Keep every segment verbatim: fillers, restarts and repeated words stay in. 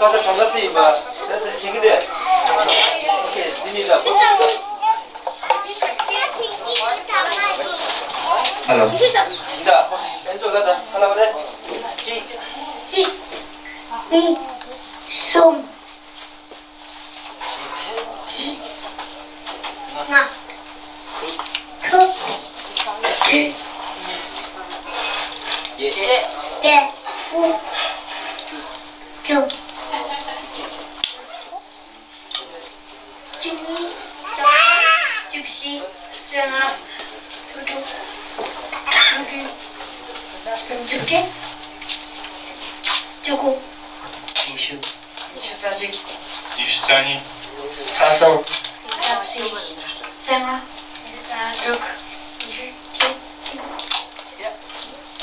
ཁ་ས་གྲངས་ཀ་རྩིས་ཡིན་པ། ད་དེ་དྲན་གྱི་དེ། ཨོ་ཁེ། འདི་གཉིས་ལ། ཧ་ལོ། འདི་ད། ཨེན་ཚོ་ལ་ད་ཧ་ལ་བ་རེད། གཅིག་གཅིག་གཉིས། གསུམ། ལྔ། དྲུག་དྲུག་བརྒྱད། དགུ། བཅུ། བཅུ་གཉིས། བཅུ་བཞི། བཅོ་ལྔ། བཅུ་དྲུག་བཅུ་བདུན། བཅུ་བརྒྱད། བཅུ་དགུ། ཉི་ཤུ། ཉི་ཤུ་རྩ་གཅིག་ཉི་ཤུ་རྩ་གཉིས། ཁ་སང་། ཉི་ཤུ་རྩ་བཞི། ཉི་ཤུ་རྩ་ལྔ། ཉི་ཤུ་རྩ་དྲུག་ཉི་ཤུ་བཅུ།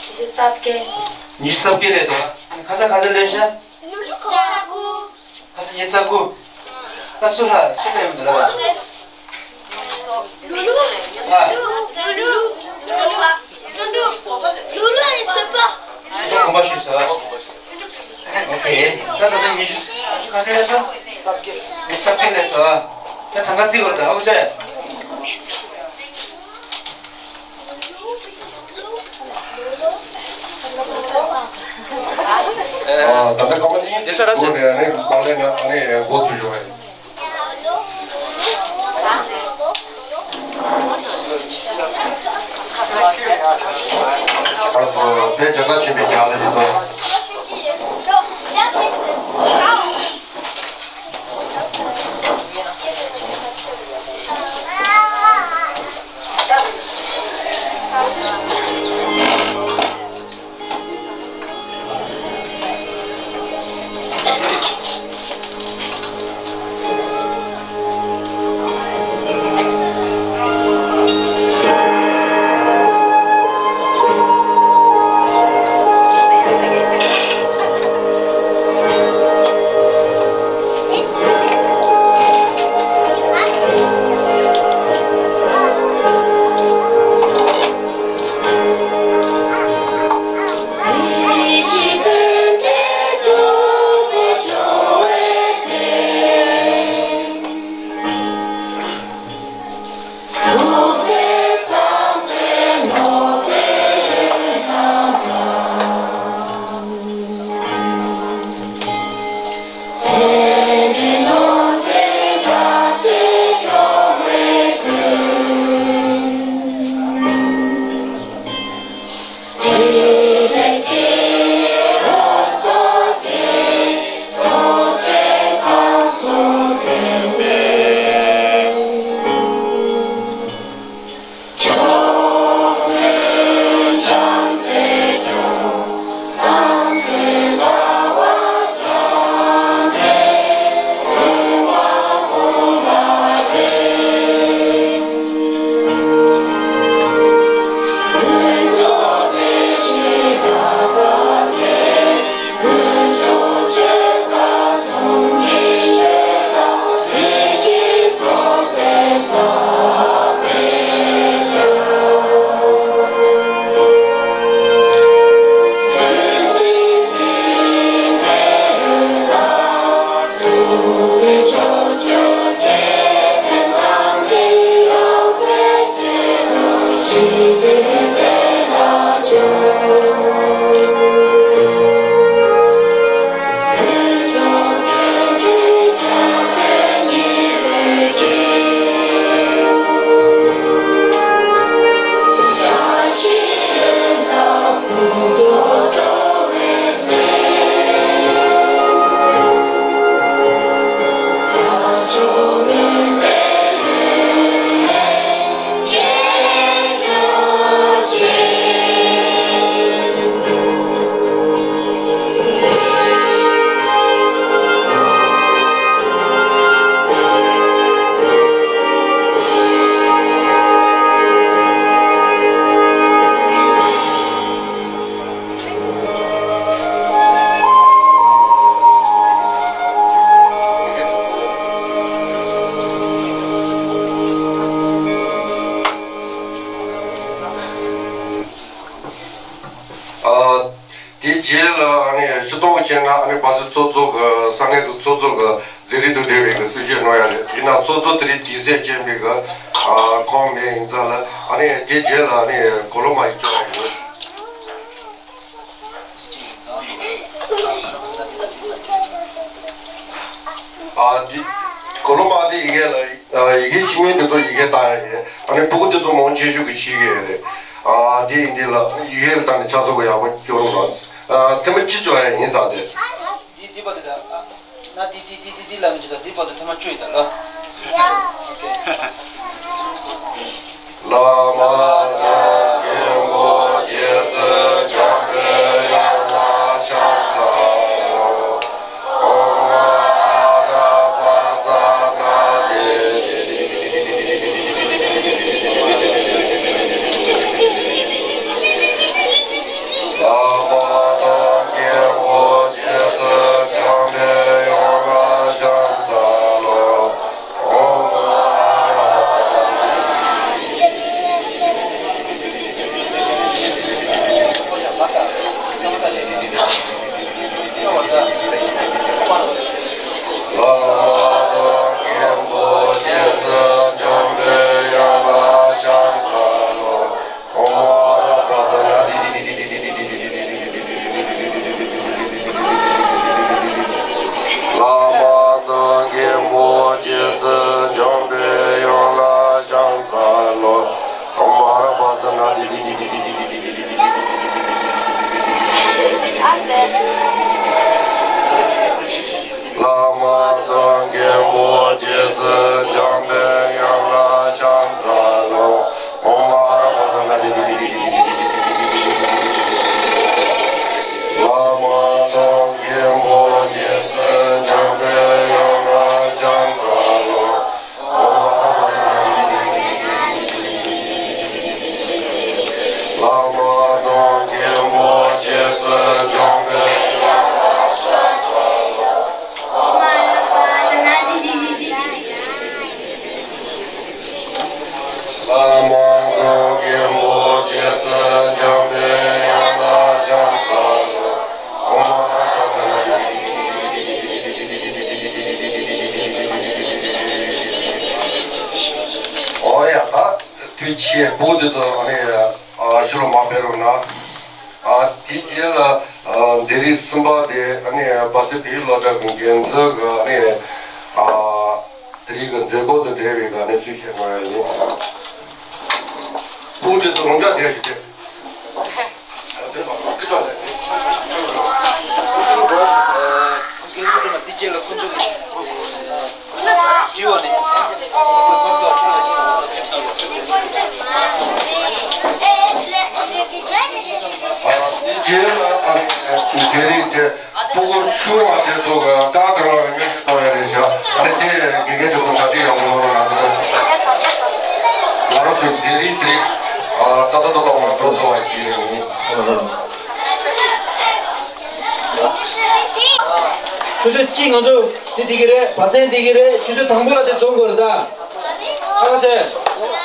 ཉི་ཤུ་རྩ་བརྒྱད། ཉི་ཤུ་རྩ་བརྒྱད་རེད་དོ། ཁ་སང་ག་ཚོད་ལེན་ཤག་ཉི་ཤུ་རྩ་དགུ། ཁ་སང་ཉི་ཤུ་རྩ་དགུ། ད་སུ་ལ་སུ་ལེན་མི་འདུག་ལ། ལུ་ལུ། ཨ། ལུ་ལུ། ལུ་ལུ། ལུ་ལུ་ཨ་ནི་ཚོད་དཔག་ཁོམ་པ་ཞུས་སོ། ཨོ་ཁེ། ད་ད་ད་ཉི་ཤུ་ཉི་ཤུ་ག་ཚོད་ལས་སོང་། ཉི་ཤུ་རྩ་བརྒྱད་ལས་སོང་། ད་ད་ག་རྩིས་དགོས་རེད་ད། ཨོ་ཟེར། ཨ། ད་ལྟ་ཁ་པར་ནི་དེ་ས་ར་སོ། སྒོ་ནས་ཨ་ནི་ཁ་ལེ་ན་ཨ་ནི་སྒོ་ཚུགས་ཡོང་བས། ཨ་ཚོ་དཔེ་རྒྱ་གར་ཆེན་པོའི་རྒྱ་ལ་ཡིན་ནོ། ཨ་ནི་སྤྱི་སྟོང་བྱས་ན་ཨ་ནི་བ་སི་ཚོགས་གཙོ་གི་ས་གནས་ཀྱི་ཚོགས་གཙོ་གི་མཛད་རིམ་དང་འབྲེལ་བའི་གི་གསུང་བཤད་གནང་ཡ་རེད། ཡིན་ན་ཚོགས་གཙོ་དེ་རིང་དུས་ཚོད་རྐྱེན་པས་གི་ཨ་ཁོང་མེད་ཡིན་ཙང་ལ་ཨ་ནི་དེ་རྗེས་ལ་ཨ་ནི་གོ་ལོ་མ་ཡིན་ཅོག་ཡིན། ཨ་འདི་གོ་ལོ་མ་དེ་ཡི་གེ་ལ་ཨ་ཡི་གེ་ཤེས་མཁན་དེ་ཚོ་ཡི་གེ་ལྟ་ཡ་ཡིན། ཨ་ནི་ཕྲུ་གུ་དེ་ཚོ་མང་ཆེ་ཤོས་ཀྱི་ཤེས་ཀྱི་ཡོད་རེད། ཨ་དེ་ཡིན་དུས་ལ་ཡི་གེ་ལ་བལྟས་ནས་ཆ་ཚང་གི་ཡག་པོ་སྐྱོར་རོགས་གནང་། ཨ་ཐེངས་མ་གཅིག་ཅོག་ཡ་ཡིན་ས་དེ། འདི་འདི་པ་དེ་ད། ན་འདི་འདི་འདི་འདི་འདི་ལ་ངེས་ཀྱི་ད་འདི་བར་དུ་ཐེངས་མ་བཅུ་ཡིན་ད་ལ། ཨོ་ཁེ། བླ་མ་དང་མགོན་པོ་རྗེ་བཙུན་འཇམ་པའི་དབྱངས་ལ་ཕྱག་འཚལ་ལོ། ཨོཾ་ཨ་ར་པ་ཙ་ན་དེ། བླ་མ་དང་མགོན་པོ་རྗེ་བཙུན་འཇམ་པའི་དབྱངས་ལ་ཕྱག་འཚལ་ལོ། ཨོཾ་ཨ་ར་པ་ཙ་ན་དེ། བླ་མ་དང་མགོན་པོ་རྗེ་བཙུན་འཇམ་པའི་དབྱངས་ལ་ཕྱག་འཚལ་ལོ། ཨོཾ་ཨ་ར་པ་ཙ་ན་དེ། བླ་མ་དང་མགོན་པོ་རྗེ་བཙུན་འཇམ་པའི་དབྱངས་ལ་ཕྱག་འཚལ་ལོ། ཨོཾ་ཨ་ར་པ་ཙ་ན་དེ། བླ་མ་དང་མགོན་པོ་རྗེ་བཙུན་འཇམ་པའི་དབྱངས་ལ་ཕྱག་འཚལ་ལོ། ཨོཾ་ཨ་ར་པ་ཙ་ན་དེ། བླ་མ་དང་མགོན་པོ་རྗེ་བཙུན་འཇམ་པའི་དབྱངས་ལ་ཕྱག་འཚལ་ལོ། བླ་མ་དང་མགོན་པོ་རྗེ་བཙུན་འཇམ་པའི་དབྱངས་ལ་ཕྱག་འཚལ་ལོ། བླ་མ་དང་མགོན་པོ་རྗེ་བཙུན་འཇམ་པའི་དབྱངས་ལ་ཕྱག་འཚལ་ལོ། ཨོཾ་ཨ་ར་པ་ཙ་ན་དེ། ཨོ་ཡ་ད། དུས་ཆེ་བོ་དེ་ཚོ་ཨ་ནི་ཨ་ཤུ་ལོ་མ་སྤེལ་རོགས་གནང་། ཨ་དེ་རྗེས་ལ་ཨ་མཛད་རིམ་གསུམ་པ་དེ་ཨ་ནི་བ་སི་བོད་ཡིག་སློབ་གྲྭ་གི་འགན་འཛིན་གི་ཨ་ནི་ཨ་དེ་རིང་གི་མཛད་སྒོ་དང་འབྲེལ་བའི་གི་ཨ་ནི་གསུང་བཤད་གནང་ཡ་ཡིན། བོ་དེ་ཚོ་རང་འཇགས་བསྡད་ཞིག་སྟེ། རྗེས་ལ་མཛད་རིམ་དེ་ཕྲུ་གུ་ཆུང་བ་དེ་ཚོ་གི་ཀ་གང་ལ་ཉོ་ཞིག་གཏོང་ཡ་རེད་ཤག་ཨ་ནི་དེ་དགེ་རྒན་དེ་ཚོ་གྲ་སྒྲིག་ཡག་པོ་གནང་རོགས་གནང་། ང་རང་ཚོའི་མཛད་རིམ་དེ་ཨ་ཏག་ཏག་ཏག་ཏག་མ་འགྲོ་ཐུབ་པ་ཅིག་ཡིན། ཆུ་ཚོད་གཅིག་ང་ཚོ་དེ་འདི་གི་རེད། བ་ཚན་འདི་གི་རེད། ཆུ་ཚོད་དང་པོ་ལ་དེ་འཛོམས་དགོས་རེད་ད། ཨ་ཁ་སེ།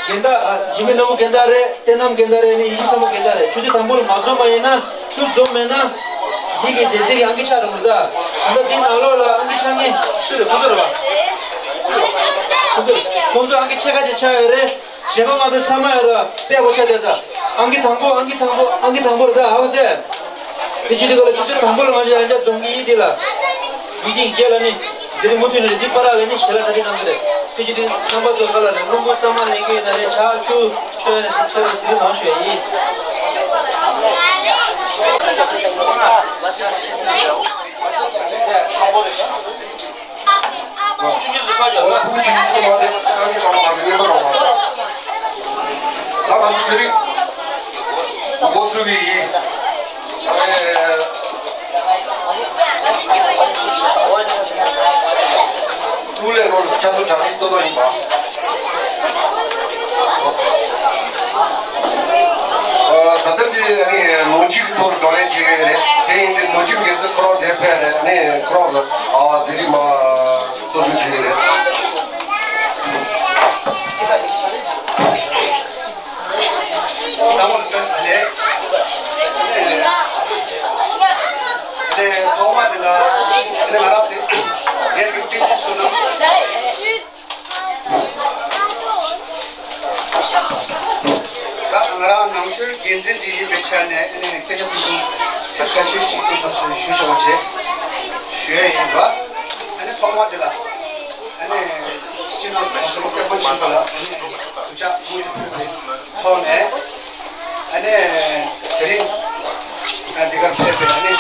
རྒན་བདག་ཨ་འཇིགས་མེད་ནོར་བུ་རྒན་བདག་རེད། བསྟན་རྣམ་རྒན་བདག་རེད། ནི་ཡེ་ཤེས་བཟང་པོ་རྒན་བདག་རེད། ཆུ་ཚོད་དང་པོ་ལ་མ་འཛོམས་པ་ཡིན་ན་ཚུར་འཛོམས་མེད་ན་འདི་གི་སྡེ་ཚན་གྱི་ཨང་ཀི་ཆག་འགྲོ་གི་རེད་ད། ད་ལྟ་འདི་ནང་ལོགས་ལ་ཨང་ཀི་ཆག་མཁན་སུ་རེད། ཁོ་ཚོ་རེད་པ། ཁོ་ཚོ་ཨང་ཀི་ཕྱེད་ཀ་ཅིག་ཆག་ཡོད་རེད། གཞན་པ་མ་གཏོགས་ཚང་མ་ཡོད་ར་དཔེ་བོ་ཆ་དེ་ད། ཨང་ཀི་དང་པོ་ཨང་ཀི་དང་པོ་ཨང་ཀི་དང་པོ་རེད་ད། ཧ་གོ་སོང་། དེ་ཅི་དེ་ག་ལ་ཆུ་ཚོད་དང་པོ་ལ་ང་ཚོ་ཡང་བསྐྱར་འཛོམས་ཀྱི་ཡིན་དེ་ལ། མི་འདི་རྗེས་ལ་ནི་ཟེར་མུ་མཐུད་ནས་འདི་པར་ལ་ནི་ཞལ་ལག་གྲ་སྒྲིག་གནང་གི་རེད། དེ་ཅི་དེ་ཚང་པ་ཚོ་ཁ་ལ་ནི་རླུང་བུ་གཙང་མ་ལེན་གི་ཡོད་ན་ནི་ཇ་ཆུ་མཆོད་ཡ་ནི་དེ་ཚོ་ལ་ཟེར་གནང་ཞུ་ཡ་ཡིན། ཀླུ་ལས་རོགས་ཆ་ཚོད་གྲ་སྒྲིག་ཏོག་ཏོག་ཡིན་པ། ཨ་ད་ལྟ་འདི་ནི་ནོར་གཅིག་གི་ཐོག་ལ་བགྲོ་གླེང་བྱེད་ཀྱི་ཡོད་རེད། དེ་ཡིན་དུས་ནོར་གཅིག་འགན་འཛིན་ཁོ་རང་འདིར་ཕེབས་ནས་ནི་ཁོ་རང་ལ་ཨ་མཛད་རིམ་མ་གཙོ་སྐྱོང་བྱེད་ཀྱི་རེད། ཚང་མ་ལ་བཀྲ་ཤིས་བདེ་ལེགས། ཐོག་མ་དེ་ལ་ཨ་ནི་ང་རང་དེ་ངས་ཀྱི་བསྟན་འཛིན་བསོད་ནམས། ད་ང་རང་ནང་ཆོས་འགན་འཛིན་ཅིག་ཡིན་པའི་ཆ་ནས་ཨ་ནི་སྐད་ཆ་ཐུང་ཐུང་ཚིག་ཁ་ཤས་ཤིག་སྐད་ཐོག་སུ་ཞུ་ཆོག་པ་བྱས་ཞུ་ཡས་ཡིན་པ། ཨ་ནི་ཐོག་མ་དེ་ལ་ཨ་ནི་སྤྱི་ནོར་གོང་ས་སྐྱབས་མགོན་ཆེན་པོ་ལ་ཨ་ནི་གུས་ཕྱག་དངོས་སུ་ཕུལ་བའི་ཐོག་ནས། ཨ་ནི་དེ་རིང་འདི་གར་ཕེབས་པའི་ཨ་ནི་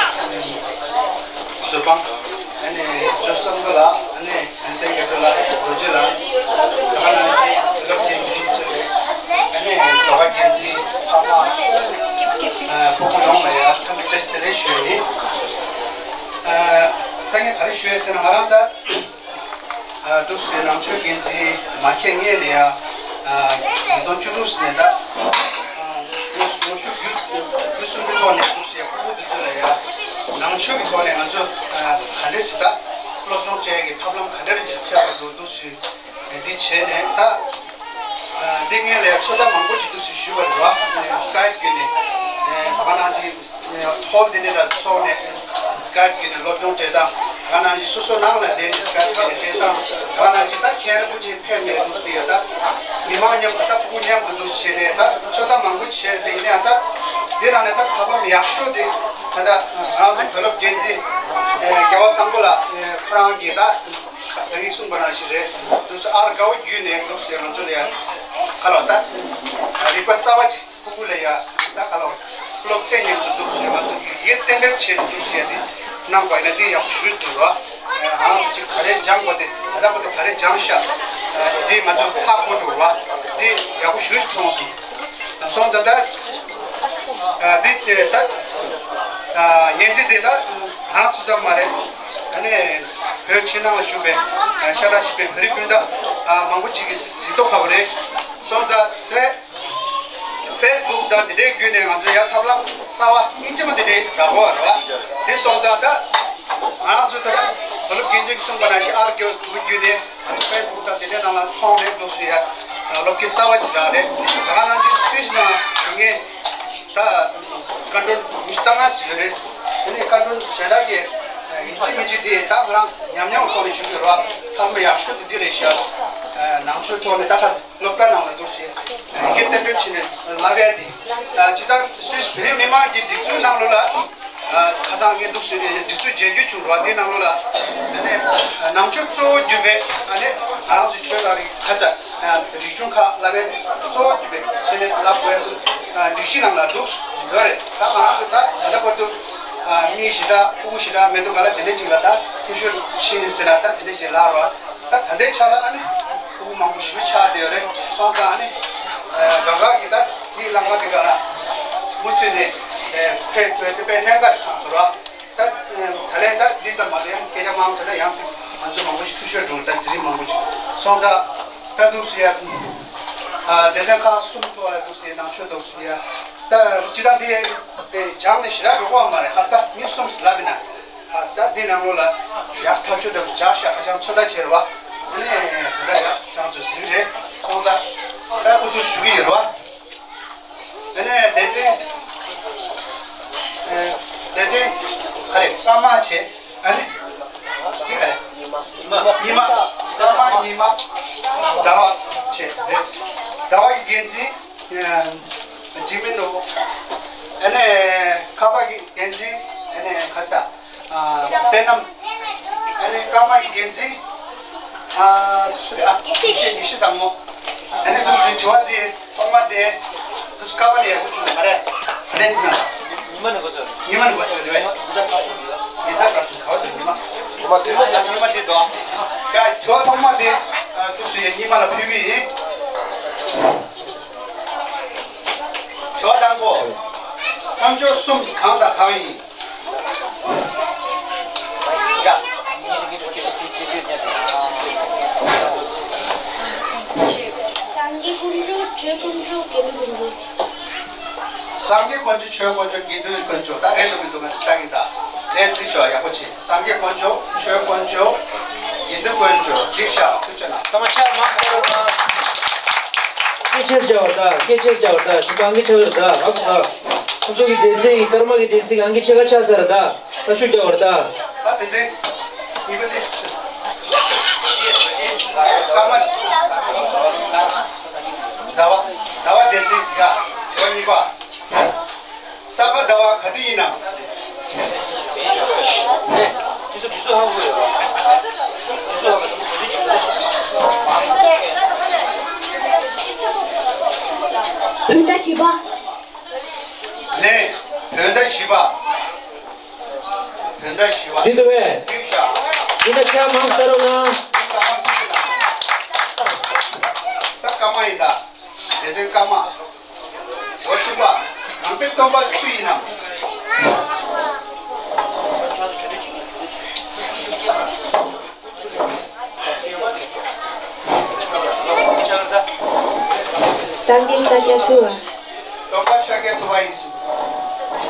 བཟོད་དཔང་ཨ་ནི་ཇོ་བསམ་མགོན་ལགས། ཨ་ནི་རིན་ལྡན་དགེ་ལྡན་ལགས། རྡོ་རྗེ་ལགས། ད་ག་ནང་བཞིན་བོད་སྐྱབས་འགན་འཛིན་གཙོས་པའི་ཨ་ནི་ཟླ་བ་འགན་འཛིན་ཕ་མ་སྤུ་གུ་ཡོངས་ལ་ཡང་འཚམས་འདྲི་བཀྲ་ཤིས་བདེ་ལེགས་ཞུ་ཡི་ཡིན། ད་ངས་ག་རེ་ཞུ་ཡས་ཟེར་ན། ང་རང་ད་འདུག་སེ་ནང་ཆོས་འགན་འཛིན་མ་འཁྱེར་སྔོན་ལ་ཡ། ཉིས་སྟོང་བཅུ་དྲུག་ནས་ད་ལོ་ཤུགས་བརྒྱུད་བརྒྱུད་གསུམ་གྱི་ཐོག་ནས་འདུག་སེ་ཕྲུ་གུ་འདི་ཚོ་ལ་ཡ་ནང་ཆོས་ཀྱི་ཐོག་ནས་ང་ཚོ་ག་འདྲས་སེ་ད་སློབ་སྦྱོང་བྱེད་ཡས་ཀྱི་ཐབས་ལམ་ག་འདྲས་ཀྱི་འཚོལ་བ་འགྲོ་འདུག་སེ་འདི་བྱས་ནས་ད། འདི་སྔོན་ལ་ཚོད་ལྟ་མང་པོ་ཞིག་འདུག་སེ་ཞུས་པ་རེད་བ། སི་ཀའེབ་བརྒྱུད་ནས་ད་ག་ནང་བཞིན་ཧོལ་འདི་ནས་ལ་ཚོགས་ནས་སི་ཀའེབ་བརྒྱུད་ནས་སློབ་སྦྱོང་སྤྲད་སྟངས། ད་ག་ནང་བཞིན་སོ་སོ་ནང་ལ་བསྡད་ནས་སི་ཀའེབ་བརྒྱུད་ནས་སྤྲད་སྟངས། ད་ག་ནང་བཞིན་ད་མཁན་རིན་པོ་ཆེ་ཕེབས་ནས་འདུག་སེ་ཡ་ད་མི་མང་མཉམ་དུ་ད་ཕྲུ་གུ་མཉམ་དུ་འདུག་སེ་བྱས་ནས་ད་ཚོད་ལྟ་མང་པོ་བྱས་ཏེ་ཡིན་ན་ད་འདི་རང་ནས་ད་ཐབས་ལམ་ཡག་ཤོས་དེ་ད་ད་ང་རང་ཚོ་བོད་སློབ་འགན་འཛིན་རྒྱལ་བ་བཟང་པོ་ལགས་ཁོ་རང་གིས་ད། ད་གིན་གསུངས་པ་ནང་བཞིན་རེད། འདུག་སེ་ཨར་དགའ་བོ་བརྒྱུད་ནས་འདུག་སེ་ང་ཚོ་ལ་ཡ་ཁ་ལོ་ད་རིག་པ་གསར་བ་ཅིག་ཕྲུ་གུ་ལ་ཡ་ད་ཁ་ལོ་སློབ་ཚན་མཉམ་དུ་འདུག་སེ་ང་ཚོ་ཡིད་གཏན་འབེབས་བྱས་ནས་འདུག་སེ་ཡ་འདི་གནང་པ་ཡིན་ན་འདི་ཡག་པོ་ཞུ་འདུག་ར། ང་ཚོ་ཅིག་ག་རེ་སྦྱངས་པ་དེ་ད་ལྟ་བར་དུ་ག་རེ་སྦྱངས་ཤག་འདི་ང་ཚོ་ཧ་གོ་འདུག་ར། འདི་ཡག་པོ་ཞུ་ཞིག་མཐོང་སོང་། སོང་ཙང་ད་འདི་ད་ཉན་རིགས་འདི་ད་ང་རང་ཚོ་ཙམ་མ་རེད། ཨ་ནི་བོད་ཕྱི་ནང་ལ་བཞུགས་པའི་ཤ་ཁྲག་གཅིག་པའི་བོད་རིགས་སྤུན་ཟླ་མང་པོ་ཅིག་གིས་གཟིགས་མདོག་ཁ་པོ་རེད། སོང་ཙང་དེ་ཕེ་སི་བུག་དང་དེ་འདྲའི་བརྒྱུད་ནས་ང་ཚོ་ཡར་ཐབས་ལམ་གསར་བ་སྙིང་རྗེ་མོ་དེ་འདྲའི་རག་གོ་བ་རེད་བ། དེ་སོང་ཙང་ད་ང་རང་ཚོ་ད་བོད་སློབ་དགེ་རྒན་གྱིས་གསུངས་པ་ནང་བཞིན་ཨར་སྐྱོར་དུ་བརྒྱུད་ནས། ང་ཚོ་ཕེ་སི་བུག་དང་དེ་འདྲའི་ནང་ལ་མཐོང་ནས་འདུག་སེ་ཡ་སློབ་དགེ་གསར་བ་ཅིག་རག་རེད། ད་ག་ནང་བཞིན་སུད་སི་ནང་བཞུགས་མཁན་ད་སྐུ་མགྲོན་ཉི་ཤུ་རྩ་ལྔ་ཞིག་ཡོད་རེད། དེ་ནས་སྐུ་མགྲོན་དེ་དག་གིས་ཡིན་གཅིག་མིན་གཅིག་དེ་ད་ང་རང་ཉམས་མྱོང་ཐོག་ནས་ཞུ་གི་རེད་བ། ཐབས་མ་ཡག་ཤོས་དེ་འདི་རེད་ཤག་ནང་ཆོས་ཐོག་ནས་ད་ག་སློབ་གྲྭ་ནང་ལ་འདུག་སེ་ཡི་གེ་གཏན་འབེབས་བྱས་ནས་བསླབ་ཡ་དེ་སྤྱིར་བཏང་སུད་སི་བོད་རིགས་མི་མང་གི་སྒྲིག་འཛུགས་ནང་ལོགས་ལ། ཁ་སང་ངས་འདུག་ཟེར་ནས་སྒྲིག་འཛུགས་མཇལ་རྒྱུ་བྱུང་ར། དེ་ནང་ལོགས་ལ་ཨ་ནི་ནང་ཆོས་གཙོ་བོ་གྱུར་པའི་ཨ་ནི་ང་རང་ཚོ་ཆོས་དང་རིག་ཁ་ཚ་རིག་གཞུང་ཁག་བསླབ་པའི་གཙོ་བོ་གྱུར་པའི་ཆེད་ལས་བསླབ་དགོས་ཡ་སྒྲིག་གཞི་ནང་ལ་འདུག་ཡོད་རེད། ད་ང་རང་ཚོ་ད་ད་ལྟ་བར་དུ་མི་ཞེ་དྲག་ཕྲུ་གུ་ཞེ་དྲག་མེད་འདུག་ག་ལ། དེ་འདྲ་ཅིག་ལ་ད་འཐུས་ཤོར་ཕྱིན་ཟེར་ན་ད་དེ་འདྲ་ཅིག་ལབ་ར། ད་ད་ལྟའི་ཆ་ལ་ཨ་ནི་ཕྲུ་གུ་མང་པོ་ཞེ་པོ་ཆགས་བསྡད་ཡོད་རེད། སོང་ཙང་ཨ་ནི་རང་རང་གི་ད་འདི་ལམ་ཁ་འདི་ག་ལ་མུ་མཐུད་ནས་ཕེབས་ཐུབ་ཡ་དེ་དཔེ་གནད་འགག་ཆགས་སོང་ར། ད་ད་ལན་ད་འདི་ཙམ་མ་གཏོགས་ཡང་སྐད་ཆ་མང་ཙམ་ལ་ཡང་ང་ཚོ་མང་པོ་ཞིག་འཐུས་ཤོར་འགྲོ། ད་འཛིན་རིམ་མང་པོ་ཞིག་སོང་ཙང་ད་འདུག་སེ་ཡ་སྡེ་ཚན་ཁག་གསུམ་ཐོག་ལ་འདུག་སེ་ནང་ཆོས་འདུག་སེ་ཡ་ད་སྤྱིར་བཏང་འདི་སྦྱངས་ནས་ཞེ་དྲག་འགྲོ་གི་མ་རེད། ཨ་ད་ཉིན་གསུམ་ལབ་ཡིན་ན། ད་འདི་ནང་ལོགས་ལ་ཡག་ཐག་ཆོད་འདྲ་པོ་རྒྱག་ཤག་ཧ་ཅང་ཚོད་ལྟ་བྱས་རེད་བ། ཨ་ནི་ད་ལྟ་ཡག་ཁྱེད་རང་ཚོ་གཟིགས་རེད། སོང་ཙང་ད་ཨུ་ཚུགས་ཞུ་གི་ཡོད་རེད་བ། ཨ་ནི་སྡེ་ཚན་སྡེ་ཚན་ག་རེ་སྐར་མ་བྱས། ཨ་ནི་འདི་ག་རེ་ཉི་མ། ཉི་མ། སྐར་མ་ཉི་མ། ཟླ་བ་བྱས་རེད། ཟླ་བ་གི་འགན་འཛིན་འཇིགས་མེད་ནོར་བུ། ཨ་ནི་ཁ་པར་གྱི་འགན་འཛིན་ཨ་ནི་ཁ་ས་བསྟན་ནམ། ཨ་ནི་སྐར་མ་གི་འགན་འཛིན་སུ་རེད། ཨ་ཡེ་ཤེས། ཡེ་ཤེས་བཟང་མོ། ཨ་ནི་འདུག་སེ་དྲི་བ་དེ་ཐོག་མ་དེ་འདུག་སེ་ཁ་པར་ནས་ཡག་པོ་བྱུང་ན་མ་རེད། ག་རེ་འདུག་ན། ཉི་མ་ནས་འགོ་ཚུགས། ཉི་མ་ནས་འགོ་ཚུགས་རེད་པས། ཉི་ཟླ་སྐར་གསུམ་ག་བ་འདུག་ཉི་མ། ཉི་མ་དེ་ཉི་མ་དེ་འདུག་ཡ་དྲི་བ་ཐོག་མ་དེ་འདུག་སེ་ཉི་མ་ལ་ཕུལ་གི་ཡིན། དྲི་བ་དང་པོ། དཀོན་མཆོག་གསུམ་གང་དང་གང་ཡིན། ཡ། སངས་རྒྱས་དཀོན་མཆོག་ཆོས་དཀོན་མཆོག་དགེ་འདུན་དཀོན་མཆོག་སངས་རྒྱས་དཀོན་མཆོག་ཆོས་དཀོན་མཆོག་དགེ་འདུན་དཀོན་མཆོག་ད་རེད་འདུག་མི་འདུག་ང་ཚོ་ལྟ་གི་ད། ལན་གཟིགས་ཤོག་ཡག་པོ་བྱེད། སངས་རྒྱས་དཀོན་མཆོག་ཆོས་དཀོན་མཆོག་དགེ་འདུན་དཀོན་མཆོག་འགྲིག་ཤག་ཐུགས་རྗེ་གནང་། ཚང་མ་ཕྱག་མང་ཙམ་རོགས་གནང་། སྐད་ཆེར་བྱ་བ་དང་སྐད་ཆེར་བྱ་བ་དང་ཞུ་སྟངས་ཀྱི་ཆག་ཡོད་དང་ཨ་ཁུ་ས། ཁོང་ཚོ་གི་སྡེ་ཚན་གྱི་ཀརྨ་གི་སྡེ་ཚན་གྱི་ཨང་ཀི་ཕྱེད་ཀ་ཆག་ཚར་ར་ད། ད་ཤུགས་རྒྱག་པ་ར་ད། ད་སྡེ་ཚན་གཉིས་པ་དེ། ཀརྨ། ཟླ་བ། ཟླ་བ་སྡེ་ཚན་གྱི་ད་དྲི་བ་གཉིས་པ། ས་ག་ཟླ་བ་ག་དུས་ཡིན་ནམ། བོད་ཟླ་བཞི་པ། ལན། བོད་ཟླ་བཞི་པ། བོད་ཟླ་བཞི་པ། འགྲིག་འདུག་པས། འགྲིག་ཤག་འདི་ལ་ཕྱག་མང་ས་རོགས་གནང་། ད་ཀརྨ་ཡིན་ད། སྡེ་ཚན་ཀརྨ། དྲི་བ་གསུམ་པ། ནང་པའི་སྟོན་པ་སུ་ཡིན་ནམ། སངས་རྒྱས་ཤཱཀྱ་ཐུབ་པ། སྟོན་པ་ཤཱཀྱ་ཐུབ་པ་ཡིན།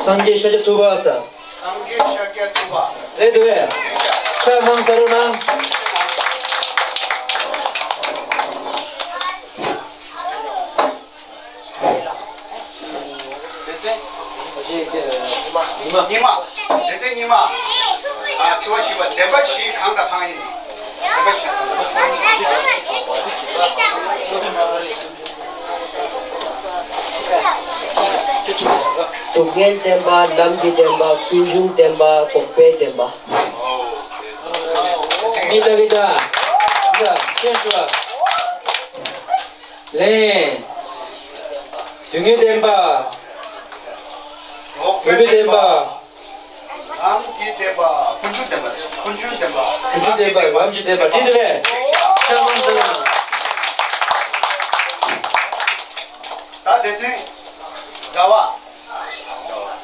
སངས་རྒྱས་ཤཱཀྱ་ཐུབ་པ་ས། སངས་རྒྱས་ཤཱཀྱ་ཐུབ་པ། རེད་འདུག་པས། ཕྱག་མང་ས་རོགས་གནང་། སྡེ་ཚན། ཉི་མ། སྡེ་ཚན་ཉི་མ། ཨ། དྲི་བ་བཞི་པ། བདེན་པ་བཞི་གང་དང་གང་ཡིན། བདེན་པ་བཞི་གང་དང་གང་ཡིན། སྡུག་བསྔལ་བདེན་པ། ལམ་གྱི་བདེན་པ། ཀུན་འབྱུང་བདེན་པ། འགོག་པའི་བདེན་པ། གི་ད་གི་ད། གི་ད། ཁྱེད་ཞུ་བ། ལན། སྡུག་བསྔལ་བདེན་པ། འགོག་པའི་བདེན་པ། ལམ་གྱི་བདེན་པ། ཀུན་འབྱུང་བདེན་པ་རེད། ཀུན་འབྱུང་བདེན་པ། ཀུན་འབྱུང་བདེན་པ། ལམ་གྱི་བདེན་པ། འགྲིག་འདུག་ལས། ཕྱག་མང་ས་རོགས་གནང་། ད་སྡེ་ཚན། ཟླ་བ།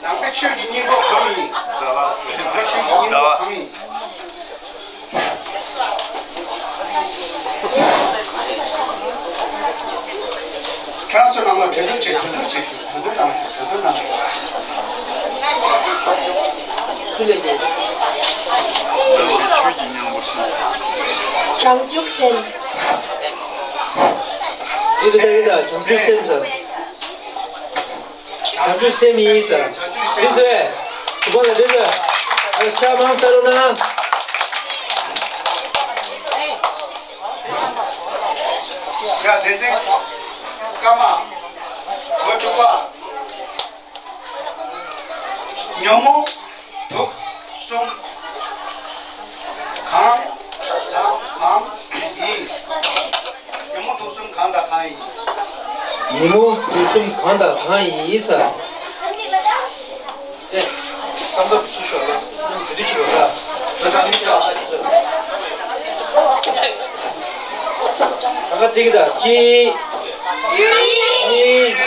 ནང་པའི་ཆོས་ཀྱི་སྙིང་པོ་གང་ཡིན། ནང་པའི་ཆོས་ཀྱི་སྙིང་པོ་གང་ཡིན། ཁྱེད་རང་ཚོ་ནང་ལ་གྲོས་བསྡུར་བྱེད། གྲོས་བསྡུར་བྱེད་ཤོག་གྲོས་བསྡུར་གནང་ཤོག་གྲོས་བསྡུར་གནང་ཤོག་སུ་ལས་ཀྱི། ཆོས་ཀྱི་སྙིང་པོ་ཤིང་། བྱང་ཆུབ་སེམས། ཡིད་དུ་ལྟ་གི་ད་བྱང་ཆུབ་སེམས་ཟེར། བྱང་ཆུབ་སེམས་ཡིན་ཟེར། འདི་ཟེར། སུ་པ་ལ་འདི་ཟེར། ཨ། ཕྱག་མང་ས་རོགས་གནང་། ཡ། སྡེ་ཚན་ཀརྨ། འོ། དྲུག་པ། ཉོན་མོངས་དུག་གསུམ་གང་དང་གང་ཡིན། ཉོན་མོངས་དུག་གསུམ་གང་དང་གང་ཡིན། ཉོན་མོངས་དུག་གསུམ་གང་དང་གང་ཡིན་ཟེར། ཨེ། བསམ་པ་ཚུར་ཤོག་ལ། གྲོས་བསྡུར་བྱེད་པ་ལ། ད་ག་ཚིག་གི་ད། གཅིག་གཉིས།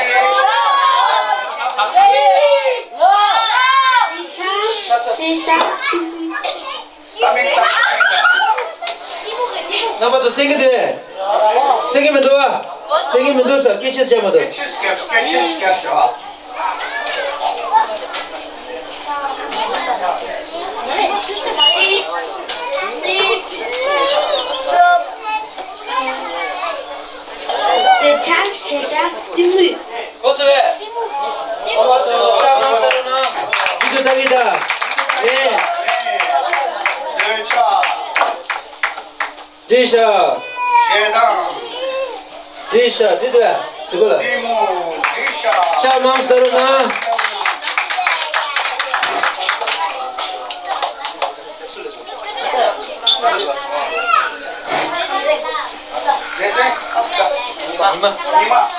རྣམ་པ་ཚོ་གསན་གྱི་འདུག་གས། གསན་གྱི་མི་འདུག་གས། གསན་གྱི་མི་འདུག་ས། སྐད་ཆ་བཤད་མ་འདུག། སྐད་ཆ་བཤད། སྐད་ཆ་བཤད་ཤོག། དེ་ཆ་ཞེ་དྲག་གཏི་མུག་གོ་སོང་བས། ཨོ་སོ་ཤ་ནང་ཟེར་ན། འདི་ཚོ་ལྟ་གི་ད། ཨེ། འདོད་ཆགས། འདྲིས་ཤ། ཞེ་སྡང་། འདྲིས་ཤ། འདི་ཚོ་ལ་ཟེར་གོ་ལ། གཏི་མུག་འདྲིས་ཤ། ཤ་ནང་ཟེར་ན། ཟེར་ཚེ། ཉི་མ། ཉི་མ།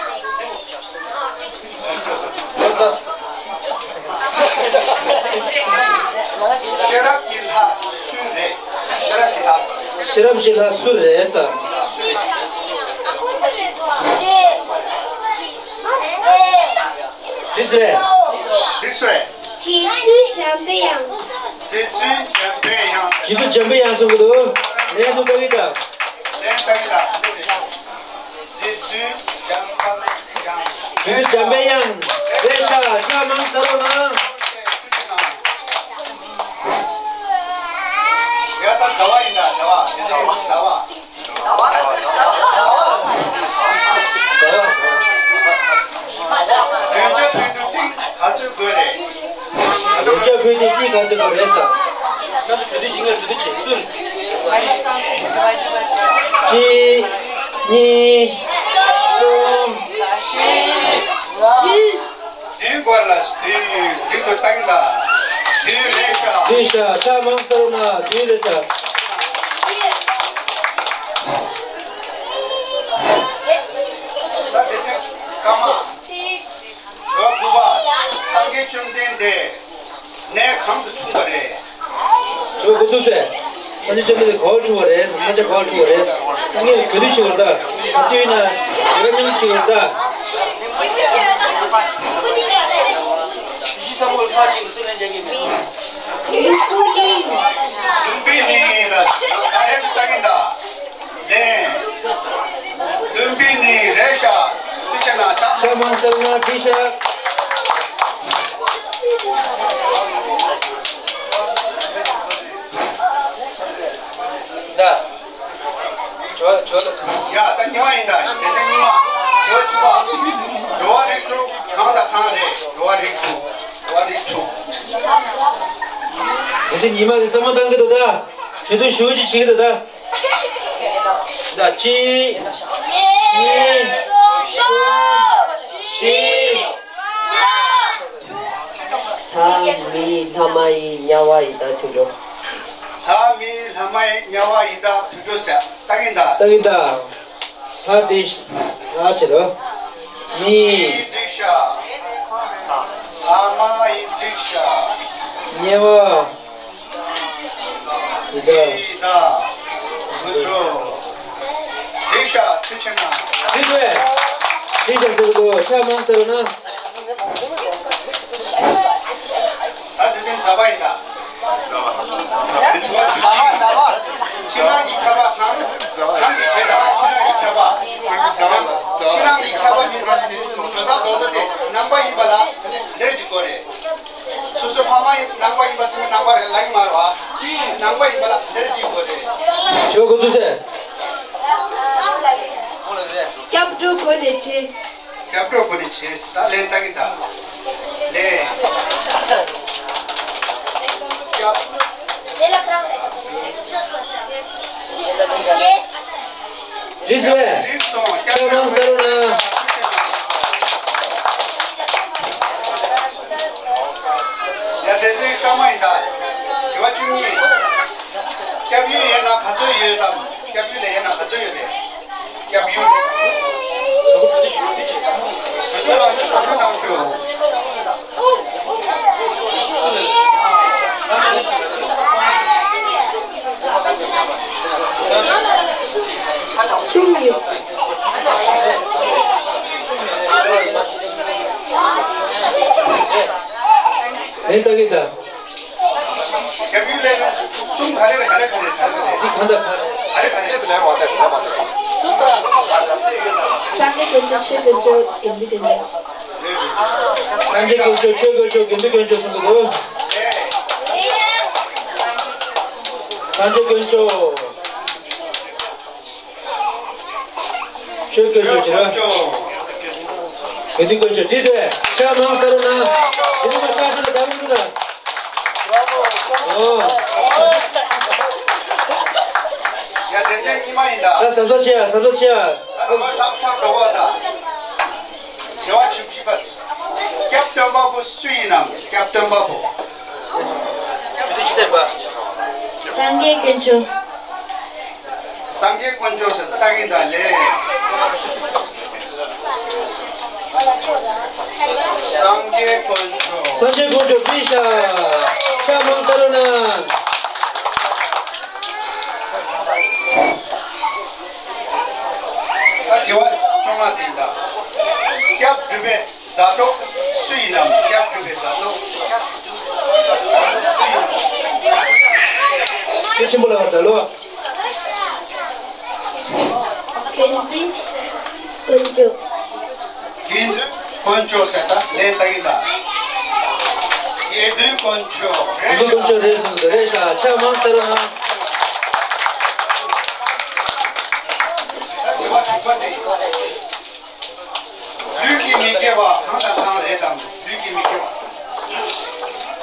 ཤེས་རབ་ཀྱི་ལྷ་སུ་རེད། ཤེས་རབ་ཀྱི་ལྷ། ཤེས་རབ་ཀྱི་ལྷ་སུ་རེད་ས། འདི་སུ་རེད། འདི་སུ་རེད། རྗེ་བཙུན་འཇམ་པའི་དབྱངས། རྗེ་བཙུན་འཇམ་པའི་དབྱངས་ཟེར། རྗེ་བཙུན་འཇམ་པའི་དབྱངས་གསུང་གི་འདུག་ལན་དུ་ལྟ་གི་ད། ལན་ལྟ་གི་ད། རྗེ་བཙུན་འཇམ་པའི་དབྱངས། རྗེ་བཙུན་འཇམ་པའི་དབྱངས། རེད་ཤག་ཕྱག་མང་ས་རོགས་གནང་། ཡ་ད་ཟླ་བ་ཡིན་ད། ཟླ་བ། རྗེ་བཙུན་ཟླ་བ། ཟླ་བ། ཟླ་བ། འདོད་ཆགས་དུས་དུ་ཏིང་ག་ དགོས་རེད། ང་ཚོ་ཡོངས་ཁྱབ་ཕུལ་དུས་གཅིག་ག་ཚོད་དགོས་རེད་ཟེར། ང་ཚོ་གྲོས་བསྡུར་བྱེད་མཁན་གྲོས་བསྡུར་བྱེད་སུ་རེད། གཅིག་གཉིས། གསུམ། བདུན་དགོས་ལ་བདུན། བདུན་དགོས་བཏང་གི་ད། བདུན་རེད་ཤག་བདུན་ཤག་ཕྱག་མང་སྟེར་ན་བདུན་རེད་ཤག་ད་དེ་ཚེ་སྐར་མ། ཇོ་བོ་དགུ་པ། སངས་རྒྱས་བཅོམ་ལྡན་འདས་གནས་གང་དུ་འཁྲུངས་པ་རེད། ཇོ་བོ་དགུ་ཚུགས་སེ། སངས་རྒྱས་བཅོམ་ལྡན་འདས་ག་པར་འཁྲུངས་པ་རེད། ས་ཆ་ག་པར་འཁྲུངས་པ་རེད། ངས་ག་དུས་བྱེད་པར་ད། ས་དུས་ན་དེ་ག་མཉམ་བྱེད་པར་ད། ལུམ་བི་ནི་ལ་ད་རེད་དུ་ལྟ་གིན་ད། ལན། ལུམ་བི་ནི་རེད་ཤག་ཐུགས་ཆེ་གནང་། ཕྱག་མང་སྟེར་ན་འགྲིག་ཤག་ད། ཇོ་ཇོ་ལ། ཡ་ད་ཉི་མ་ཡིན་ད། དེ་ཚེ་ཉི་མ། ཇོ་བཅུ་པ། འགྲོ་བ་རིགས་དྲུག་གང་དང་གང་རེད། འགྲོ་བ་རིགས་དྲུག་འགྲོ་བ་རིགས་དྲུག་དེ་ཚེ་ཉི་མ་གི་བསམ་བློ་བཏང་གི་འདུག་ད། གྲོས་བསྡུར་ཞུ་རྒྱུ་བྱེད་ཀྱི་འདུག་ད། ད་གཅིག་གཉིས། གསུམ། བཞི། ལྷ་མི་ལྷ་མ་ཡི་དམྱལ་བ་ཡི་དྭགས་དུད་འགྲོ། ལྷ་མི་ལྷ་མ་ཡི་དམྱལ་བ་ཡི་དྭགས་དུད་འགྲོ་ཟེར་ལྟ་གིན་ད། ལྟ་གིན་ད། ལྷ་དེ་ལྷ་བྱེད་རོ། མི། མི་འགྲིག་ཤག་ལྷ་མ་ཡི་འགྲིག་ཤག་དམྱལ་བ། ཡི་དྭགས། ཡི་དྭགས། དུད་འགྲོ། འགྲིག་ཤག་ཐུགས་ཆེ་གནང་། འགྲིག་པས། འགྲིག་ཤག་ཟེར་གི་འདུག་ཕྱག་མང་སྟེར་ན། ད་དེ་ཚེ་མཛའ་བ་ཡིན་ད། དྲི་བ་བཅུ་གཅིག་ཕྱི་ནང་གི་ཁྱབ་པ་དང་། གང་གི་བྱེད་དང་ཕྱི་ནང་གི་ཁྱབ་པ། ཕྱི་ནང་གི་ཁྱབ་པ་མིན་པ་དེ་དོན་དག་རྡོག་རྡོག་དེ་རྣམ་པ་ཡིན་པ་ལ་དེ་ནི་ག་འདྲ་ཅིག་དགོས་རེད། སོ་སོ་ཕ་མ་ཡིན་རྣམ་པ་ཡིན་པ་ཚོས་རྣམ་པ་རེད་ལབ་ཀྱི་མ་རེད་བ། རྣམ་པ་ཡིན་པ་ལ་ག་འདྲ་ཅིག་དགོས་རེད། ཞོག་གོ་ཚུལ་ཟེར། སྐྱབས་འགྲོ་སྒོ་ནས་བྱེད། སྐྱབས་འགྲོ་སྒོ་ནས་བྱེད་ཟེར་ད་ལན་བཏང་གི་ད། ལན། སྐྱབས། རིས་བས། རིས་སོང་སྐྱབས་འགྲོ་སྒོ་ནས། ཡ་དེ་ཚེ་སྐར་མ་ཡིན་ད། དྲི་བ་བཅུ་གཉིས། སྐྱབས་ཡུལ་ཡན་ན་ག་ཚོད་ཡོད་དམ། སྐྱབས་ཡུལ་ལ་ཡན་ན་ག་ཚོད་ཡོད་རེད། སྐྱབས་ཡུལ། གསུམ་ཡོད། ལན་བཏང་གི་ད། སྐྱབས་ཡུལ་ལས་ན་གསུམ་ག་རེ་རེད། ག་རེ་ག་རེ་ག་རེ་རེད། འདི་གང་ལྟར་ག་རེ་ག་རེ་རེད། སངས་རྒྱས་དཀོན་མཆོག་ཆོས་དཀོན་མཆོག་དགེ་འདུན་དཀོན་མཆོག་སངས་རྒྱས་དཀོན་མཆོག་ཆོས་དཀོན་མཆོག་དགེ་འདུན་དཀོན་མཆོག་གསུམ་པོ་དགོས། སངས་རྒྱས་དཀོན་མཆོག་ཆོས་དཀོན་མཆོག་ཅེས་ར། དགེ་འདུན་དཀོན་མཆོག་འདི་དེ་ཕྱག་མང་སྟེར་རོགས་གནང་། དེ་ནི་མ་ཕྱག་ཤུལ་ལ་བདག་མི་འདུག་ད། ཨོ། ཡ་དེ་ཚེ་ཉི་མ་ཡིན་ད། ད་གཟབ་གཟབ་བྱེད་ཡ། གཟབ་གཟབ་བྱེད་ཡ། ད་ཁོ་ཁྲག་ཁྲག་འགྲོ་བ་ད། དྲི་བ་བཅུ་བཞི་པ། སྐྱབས་སྟོན་པ་པོ་སུ་ཡིན་ནམ། སྐྱབས་སྟོན་པ་པོ། ཇུ་ཏི་ཅི་སེམས་པ། སངས་རྒྱས་དཀོན་མཆོག་སངས་རྒྱས་དཀོན་མཆོག་ཟེར་ད་ལྟ་གིན་ད་ལས། སངས་རྒྱས་དཀོན་མཆོག་སངས་རྒྱས་དཀོན་མཆོག་བྲིས་ཤག་ཕྱག་མང་སྟེར་རོགས་གནང་། ད་དྲི་བ་བཅོ་ལྔ་དེ་ཡིན་ད། སྐྱབས་སྒྲུབ་པའི་བརྡ་སྤྲོད་སུ་ཡིན་ནམ། སྐྱབས་སྒྲུབ་པའི་བརྡ་སྤྲོད་སུ་ཡིན་ནམ། དེ་ཆེན་པོ་ལ་བར་ད་ལོ། དགེ་འདུན་དཀོན་མཆོག་དགེ་འདུན་དཀོན་མཆོག་ཟེར་ད་ལན་བཏང་གི་ད། དགེ་འདུན་དཀོན་མཆོག་རེད་དགེ་འདུན་དཀོན་མཆོག་རེད་གསུངས་ཏེ་རེད་ཤག་ཕྱག་མང་སྟེར་རོགས་གནང་། ད་དྲི་བ་དྲུག་པ་དེ། ལུས་ཀྱི་མི་དགེ་བ་གང་དང་གང་རེད་དམ། ལུས་ཀྱི་མི་དགེ་བ།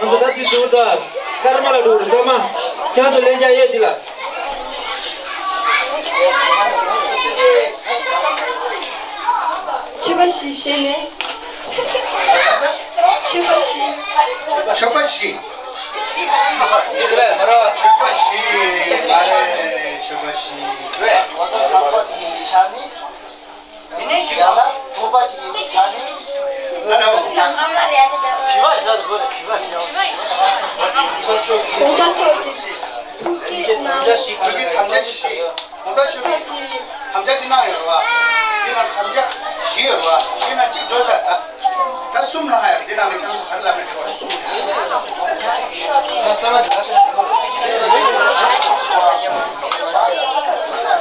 ང་ཚོ་ད་དུས་ཟུར་དང་ཀརྨ་ལ་འགྲོ་རེད། ཀརྨ། ཁྱེད་ཚོ་ལན་རྒྱག་ཡས་འདི་ལ། མཆོད་པ་བཞི་བཞེས་ནས། མཆོད་པ་བཞི། མཆོད་པ་བཞི། མཆོད་པ་བཞི་མ་རེད། མཆོད་པ་བཞི་རེད། ཡང་ན་ཐུག་པ་ཅིག་ཡིན་ཆ་ནི། དྲི་བ་ཞིག་ལ་འགྲོ་རེད། དྲི་བ་ཞིག་ལ། གོང་ས་མཆོག་གིས་ཐུགས་བསྐྱེད་གནང་། ཐུགས་བསྐྱེད་དམ་བཅའ་བཞེས། གོང་ས་མཆོག་གིས་དམ་བཅའ་ཅིག་གནང་ཡོད་རེད་བ། འདི་ནང་དམ་བཅའ་བཞེས་ཡོད་རེད་བ། བཞེས་ན་གཅིག་འགྲོ་ཚར། ད་ད་གསུམ་ལ་ཧ་ཡ། འདི་ནང་ལ་ཁྱེད་ཚོ་ག་རེ་ལབ་ན་འགྲིག་པ་རེད། གསུམ་རེད།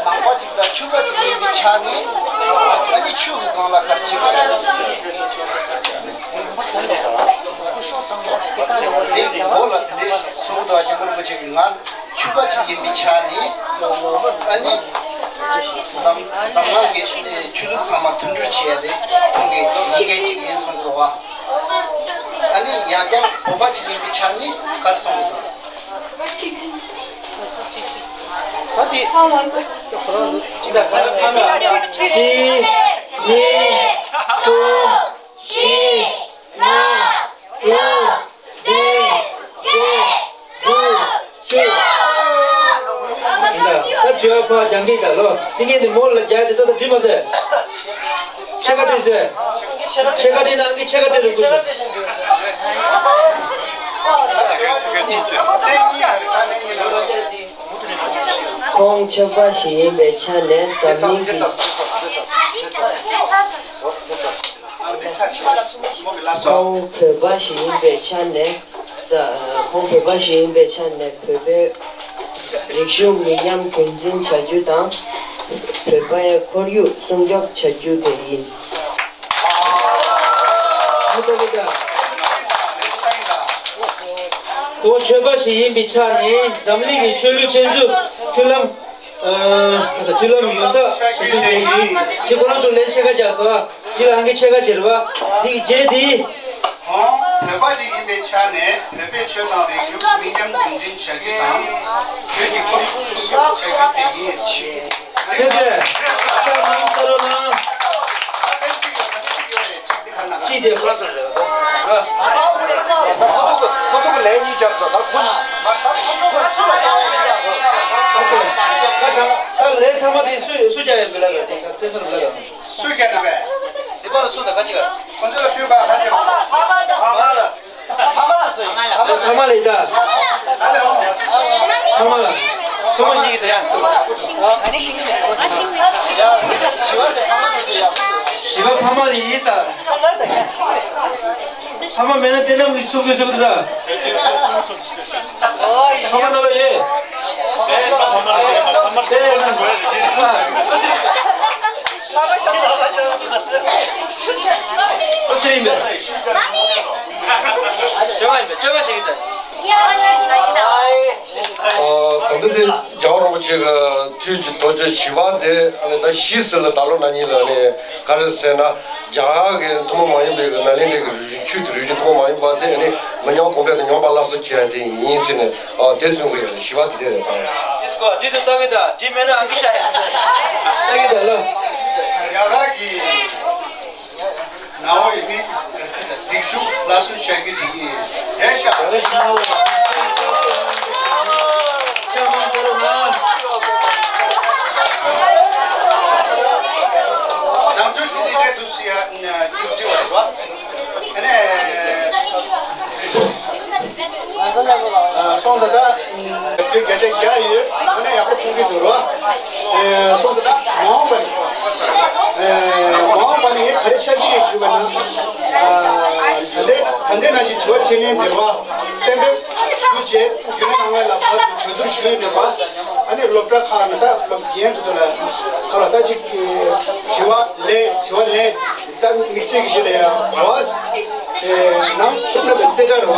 ནང་པ་ཅིག་དང་ཕྱུག་པ་ཅིག་ཡིན་པའི་ཆ་ནས། ད་ནི་ཆུ་གི་སྒང་ལ་ག་རེ་བྱེད་དགོས་རེད། དེ་མགོ་ལ་དེ་འདྲའི་གསུང་གི་འདུག་སྐྱབས་མགོན་རིན་པོ་ཆེ་གིས། ང་ཕྱུག་པ་ཅིག་ཡིན་པའི་ཆ་ནས། ཨ་ནི་འཛམ་འཛམ་གླིང་གི་ཆོས་ལུགས་ཚང་མ་མཐུན་སྒྲིལ་བྱེད་ཡ་དེ་ཁོང་གི་ལས་འགན་ཅིག་ཡིན་གསུང་གི་འདུག་བ། ཨ་ནི་ཡང་བསྐྱར་བོད་པ་ཅིག་ཡིན་པའི་ཆ་ནས་ག་རེ་གསུང་གི་འདུག་ད་དེ་གཅིག་གཉིས་གསུམ་བཞི། ལྔ། དྲུག། བདུན། བརྒྱད། དགུ། བཅུ། ད་དྲི་བ་ཕར་རྒྱག་གི་ད་ལོ། དེ་ངས་འདི་མོ་ལ་རྒྱག་དེ་ད་ད་དྲི་མ་ཟེར། ཕྱེད་ཀ་དྲི་ཟེར། ཕྱེད་ཀ་དྲི་ན་ཨང་ཀི་ཕྱེད་ཀ་དྲི་རུ་ཁུ་ཚོ། ཁོང་ཕྱུག་པ་ཞིག་ཡིན་པའི་ཆ་ནས་འཛམ་གླིང་གི། ཁོང་བོད་པ་ཞིག་ཡིན་པའི་ཆ་ནས། ཁོང་བོད་པ་ཞིག་ཡིན་པའི་ཆ་ནས་བོད་པའི་རིག་གཞུང་མི་ཉམས་རྒྱུན་འཛིན་བྱ་རྒྱུ་དང་། བོད་པའི་ཁོར་ཡུག་སྲུང་སྐྱོབ་བྱ་རྒྱུ་དེ་ཡིན། ཁོང་ཆོས་པ་ཞིག་ཡིན་པའི་ཆ་ནས་འཛམ་གླིང་གི་ཆོས་ལུགས་ཕན་ཚུན་མཐུན་ལམ། ཨ་མཐུན་ལམ་ཡོད་ཐབས་བྱེད་རྒྱུ་དེ་ཡིན། དེ་ཁོ་རང་ཚོ་ལན་ཕྱེད་ཀ་རྒྱག་སོང་། དེ་ལ་ཨང་ཀི་ཕྱེད་ཀ་བྱེད་རེད་བ། དེ་གི་རྗེས་དེ། ཁོང་བོད་པ་ཅིག་ཡིན་པའི་ཆ་ནས་བོད་པའི་ཆོས་དང་རིག་གཞུང་མི་ཉམས་རྒྱུན་འཛིན་བྱ་རྒྱུ་དང་། བོད་ཀྱི་ཁོར་ཡུག་སྲུང་སྐྱོབ་བྱ་རྒྱུ་དེ་ཡིན། ཁྱེད་ཚོས་ཤ་མང་ས་རོ་ལ། ཅི་དེ་ཁོ་ཚོ་རེད་ད། ཁོ་ཚོ་གི་ཁོ་ཚོ་གི་ལན་གཉིས་རྒྱབ་ས་ད་ཁོ། ཁོ་སུ་ལ་རྒྱག་ཡ་མི་རྒྱག་གོ། ཨོ་ཁེ། ད་ད་ལན་ཐ་མ་དེ་སུ་སུ་རྒྱག་ཡ་མི་ལ་ར་དེ་ག་དེ་སུ་ལ་ར། སུས་བརྒྱབ་ན་བས། གཟིགས་པ་ལ་སུ་དང་ག་ཅི་ག་ཁོ་ཚོ་ལ་ཕུལ་བ་ག་ཅི་ག་ཕ་མ་ལ། ཕ་མ་ལ་སུ་ཡིན། ཕ་མ་ལ་ཡིན་ད། ཕ་མ་ལ། ཚོ་མོ་ཞིག་ཡིན་ཟེར་ཡ། བཞི་པ་ཕ་མ་ལ་ཡིན་ས། ཕ་མ་མེད་ན་དེ་ནམ་གྱི་སུ་གི་སུ་གི་ད། ཕ་མ་ན་ལ་ཡོད། ཨོ་ཚེ་ཡིན་པས། ཅོ་ང་ཡིན་པས། ཅོ་ང་ཞིག་ཡིན་ཟེར། ཨ་གང་ལྟར་དེ་རྒྱལ་བ་རིན་པོ་ཆེ་གི་ཐུགས་ཀྱི་རྡོ་རྗེ་བཞི་པ་དེ་ཨ་ནི་ད་བཞི་ཟེར་ལ་ད་ལོ་ན་ནིང་ལ་ཨ་ནི་ག་རེ་ཟེར་ན། རྒྱ་གར་གྱི་ཐུན་མོང་མ་ཡིན་པའི་ནཱ་ལེནྡྲའི་གི་རིག་གཞུང་ཆོས་ཀྱི་རིག་གཞུང་ཐུན་མོང་མ་ཡིན་པ་དེ་ནི་མི་ཉམས་གོང་འཕེལ་དང་ཉམས་པ་སླར་གསོ་བྱེད་ཡ་དེ་ཡིན་ཟེར་ནས། ཨ་དེ་གསུང་གི་ཡོད་རེད། བཞི་པ་དེ་དེ་རེད་ད། དེ་སྐོར་དེ་དུ་ལྟ་གི་ད་དེ་མེད་ན་ཨང་ཀི་བྱ་ཡ། ལྟ་གི་ད་ལ། རྒྱ་གར་གྱི་ནང་པ་ཡིན་མིན་རིག་གཞུང་སླར་གསོ་བྱ་རྒྱུ་དེ་ཡིན་རེད་ཤག་རྒྱ་གར་གྱི་ནང་པ། ནང་ཆོས་ཅི་ཞིག་རེད་འདུག་ཟེར་ཡ། མཇུག་སྒྲིལ་བ་རེད་བ། ཨ་ནི། སོང་ཙང་ད། བརྒྱ་ཆ་བརྒྱ་ཡོད། ཨ་ནི་ཡག་པོ་མཐོང་གི་འདུག་རོ། སོང་ཙང་ད་མ་འོངས་པ་ནི། མ་འོངས་པ་ནི་ངས་ག་རེ་འཆར་གཞི་ཞུས་པ་ན། ད་ལྟའི་ད་ལྟའི་ནང་བཞིན་དྲི་བ་དྲིས་ལན་འདི་རོ། གཏན་འབེབས་ཞུས་རྗེས་རྒྱུན་ལས་ནང་ལ་ཕར་གྲོས་བསྡུར་ཞུས་ནས་པ། ཨ་ནི་སློབ་གྲྭ་ཁག་ནས་ད་སློབ་རྒན་དེ་ཚོ་ལ་ཁ་ལ་ད་ཅིག་དྲི་བ་ལན་དྲི་བ་ལན། ད་དམིགས་བསལ་གྱི་དེ་ལ་ཡང་བ། ནང་ཐུག་ན་པའི་རྩེ་གྲ་རེད་བ།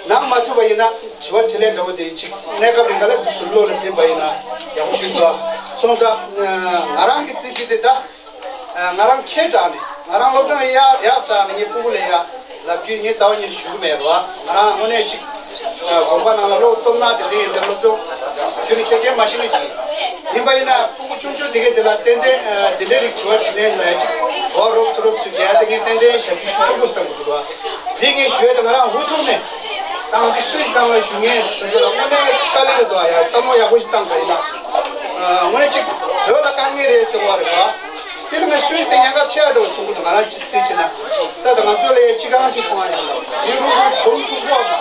ནང་མ་ཐུག་པ་ཡིན་ན་དྲི་བ་དྲིས་ལན་འདྲ་བོ་དེ་ཅིག་གནས་སྐབས་རིང་ག་ལ་དུས་སུ་བློ་ལ་ཟིན་པ་ཡིན་ན་ཡག་པོ་ཞུ་དགོས། སོང་ཙང་ང་རང་གི་རྩིས་གཅིག་དེ་ད་ང་རང་ཁྱེད་དྲག་ནས་ང་རང་སློབ་སྦྱོང་ཡག་ཡག་དྲག་ནས་ངའི་སྤུ་གུ་ལ་ཡག་ལབ་རྒྱུ་ངས་རྩ་བ་ཉིད་ནས་ཞུ་གི་མེད་རེད་བ། ང་རང་དངོས་གནས་ཅིག་དགོན་པ་ནང་ལ་སློབ་སྟོབས་ན་དེ་འདྲ་ཡིན་དེ་སློབ་སྦྱོང་ཁྱོད་ནི་ཁྱེད་ཀྱིས་མ་ཤེས་ནི་ཅིག་ཡིན་པ་ཡིན་ན་སྤུ་གུ་ཆུང་ཆུང་དེ་གས་དེ་ལ་ཏན་ཏན་དེ་འདྲའི་རིགས་དྲི་བ་དྲིས་ལན་ལ་ཡ་ཅིག་འོ་རོབ་ཚུ་རོབ་ཚུ་རྒྱག་དེ་ངས་ཏན་ཏན་ཞབས་ཞུ་ཞུ་ཐུབ་དགོས་བསམ་གི་འདུག་བ། དེ་ངས་ཞུ་ཡ་དེ་ང་རང་འུ་ཐུག་ནས་ད་ང་ཚོ་སུད་སི་ནང་ལ་བཞུགས་མཁན་དེ་ཚོ་ལ་དངོས་གནས་དཀའ་ལས་རེད་འདུག་ཨ། ཡ་བསམ་བློ་ཡག་པོ་ཞིག་བཏང་པ་ཡིན་ན་དངོས་གནས་ཅིག་བོད་ལ་དཀའ་ངལ་རེད་ཟེར་བ་རེད་བ། དེ་ལ་ངས་སུད་སི་དེ་ཉེན་ཁ་ཆེ་བ་འགྲོ་མཐོང་གི་འདུག་ང་རང་ཅིག་རྩིས་བྱས་ན། ད་ད་ང་ཚོ་ལ་སྤྱི་ཁང་ཅིག་མཐོང་བ་ཡིན་ལ། ཡུན་རིང་རིང་འཛོམས་ཐུབ་ཀྱི་མ་རེད།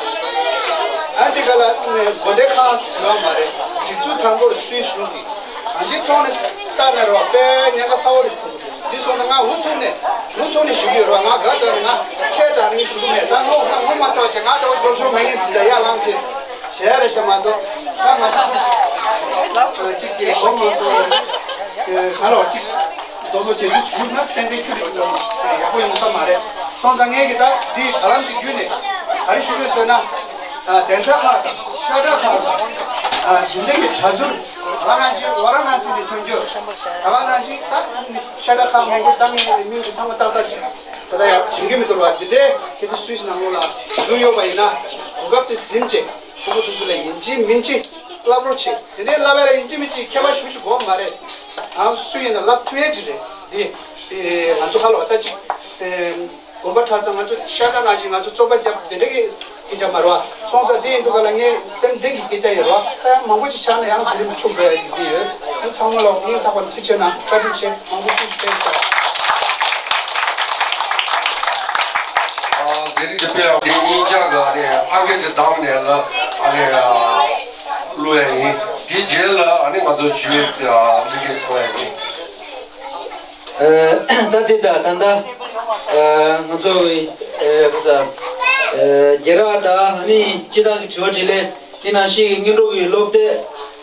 ཨ་འདི་ག་ལ་ནས་དགོན་སྡེ་ཁག་ཟེར་བ་མ་རེད། སྒྲིག་འཛུགས་དང་པོར་སུད་སི་གཞུང་གིས་གང་ཅིའི་ཐོག་ནས་བལྟས་ན་རོགས་དཔེ་ཉེན་ཁ་ཚ་བོ་རེད་མཐོང་གི་འདུག་འདི་སོང་ཙང་ང་འུ་ཐུག་ནས་འུ་ཐུག་ནས་ཞུ་གི་ཡོད་རོགས། ང་དགའ་དྲགས་ནས་ང་ཁྱད་དྲགས་ནས་ཞུ་གི་མེད། ད་ངོ་ང་ངོ་མ་ཚ་བ་བྱས་ང་འདྲ་བོ་འཛོམས་ཤོག་མེད་ངན་ཅི་ད་ཡར་ལངས་བྱས། བྱས་རེད་ཤག་མ་གཏོགས་ད་ང་ཚོ་གཅིག་གི་སྒོ་མང་པོ་ག་ལ་བ་གཅིག་རྡོག་རྡོག་བྱེད་རྒྱུ་ཞུ་ན་ཏན་ཏན་ཁྱོད་ཀྱི་ཡག་པོ་ཡོང་ས་མ་རེད། སོང་ཙང་ངས་ཀྱི་ད་འདི་དྲ་ལམ་གྱི་བརྒྱུད་ནས་ག་རེ་ཞུ་དགོས་ཟེར་ན། གདན་ས་ཁག་དང་ཤ་ཁྲག་ཁག་དང་གཞུང་འབྲེལ་གྱི་གྲྭ་ཟུར་ཝ་ར་ཎ་སི་ཝ་ར་ཎ་སི་ནས་ཐོན་རྒྱུ་ད་ག་ནང་བཞིན་ད་ཤ་ཁྲག་ཁག་མང་པོ་ད་ངས་མིང་དེ་ཚང་མ་ཏག་ཏག་ཅིག་ད་ལྟ་ཡང་དྲན་གྱི་མི་འདུག་བ། འདི་འདྲའི་ཁ་སང་སུད་སི་ནང་ལོགས་ལ་བཞུགས་ཡོད་པ་ཡིན་ན་གོ་སྐབས་དེ་ཟིན་བྱས། ཕྲུ་གུ་དེ་ཚོ་ལ་ཡིན་གཅིག་མིན་གཅིག་བསླབ་རོགས་བྱེད། དེ་འདྲའི་བསླབ་ཡ་ལ་ཡིན་གཅིག་མིན་གཅིག་ཁྱད་པར་ཞུ་ཞུ་དགོས་མ་རེད། ཨང་སུ་ཡིན་ན་བསླབ་ཐུབ་ཡ་ཅིག་རེད། དེ་དེ་ང་ཚོ་ཁ་ལོ་ད་ཅིག་དགོན་པ་གྲྭ་ཚང་ང་ཚོ་ཤ་ཁྲག་ནང་བཞིན་ང་ཚོ་རྩོད་པ་བརྒྱབ་དེ་འདྲ་གི་སྐད་ཆ་མ་རེད་བ། སོང་ཙང་དེ་ཡིན་དུས་ག་ལ་ངའི་སེམས་གཏིང་གི་སྐད་ཆ་ཡིན་རེད་བ། ད་ཡང་མང་པོ་ཅིག་ཆགས་ན་ཡང་དེ་རིང་ཆུག་འགྲོ་ཡ་ཡིན་གྱི་ཡོད། ཨ་ཚང་མ་ལ་སྙིང་ཐག་པ་ནས་ཐུགས་རྗེ་ཆེ་གནང་། བཀའ་དྲིན་ཆེ། མང་པོ་ཞིག་བསྟན་ཤག་ཨ་མཛད་རིམ་དེ་སྤེལ་བ་དེ་གཉིས་ཆ་ག་ནས་ཨང་ཀི་དེ་བདམས་ནས་ལ་ཨ་ནི་ཨ་བླུག་ཡ་ཡིན། དེའི་རྗེས་ལ་ཨ་ནི་ང་ཚོ་ཞུ་ཡས་ཨ་འདི་གས་གཏོང་ཡ་ཡིན། ཨ་ད་དེ་ད་ད་ད་ཨ་ང་ཚོ་གི་ཨ་ག་ས་ཨ་རྒྱལ་རབས་དང་ཨ་ནི་སྤྱི་བཏང་གི་དྲི་བ་དྲིས་ལན། དེ་ནང་བཞིན་གྱི་སྔོན་འགྲོ་གི་སློབ་དེབ།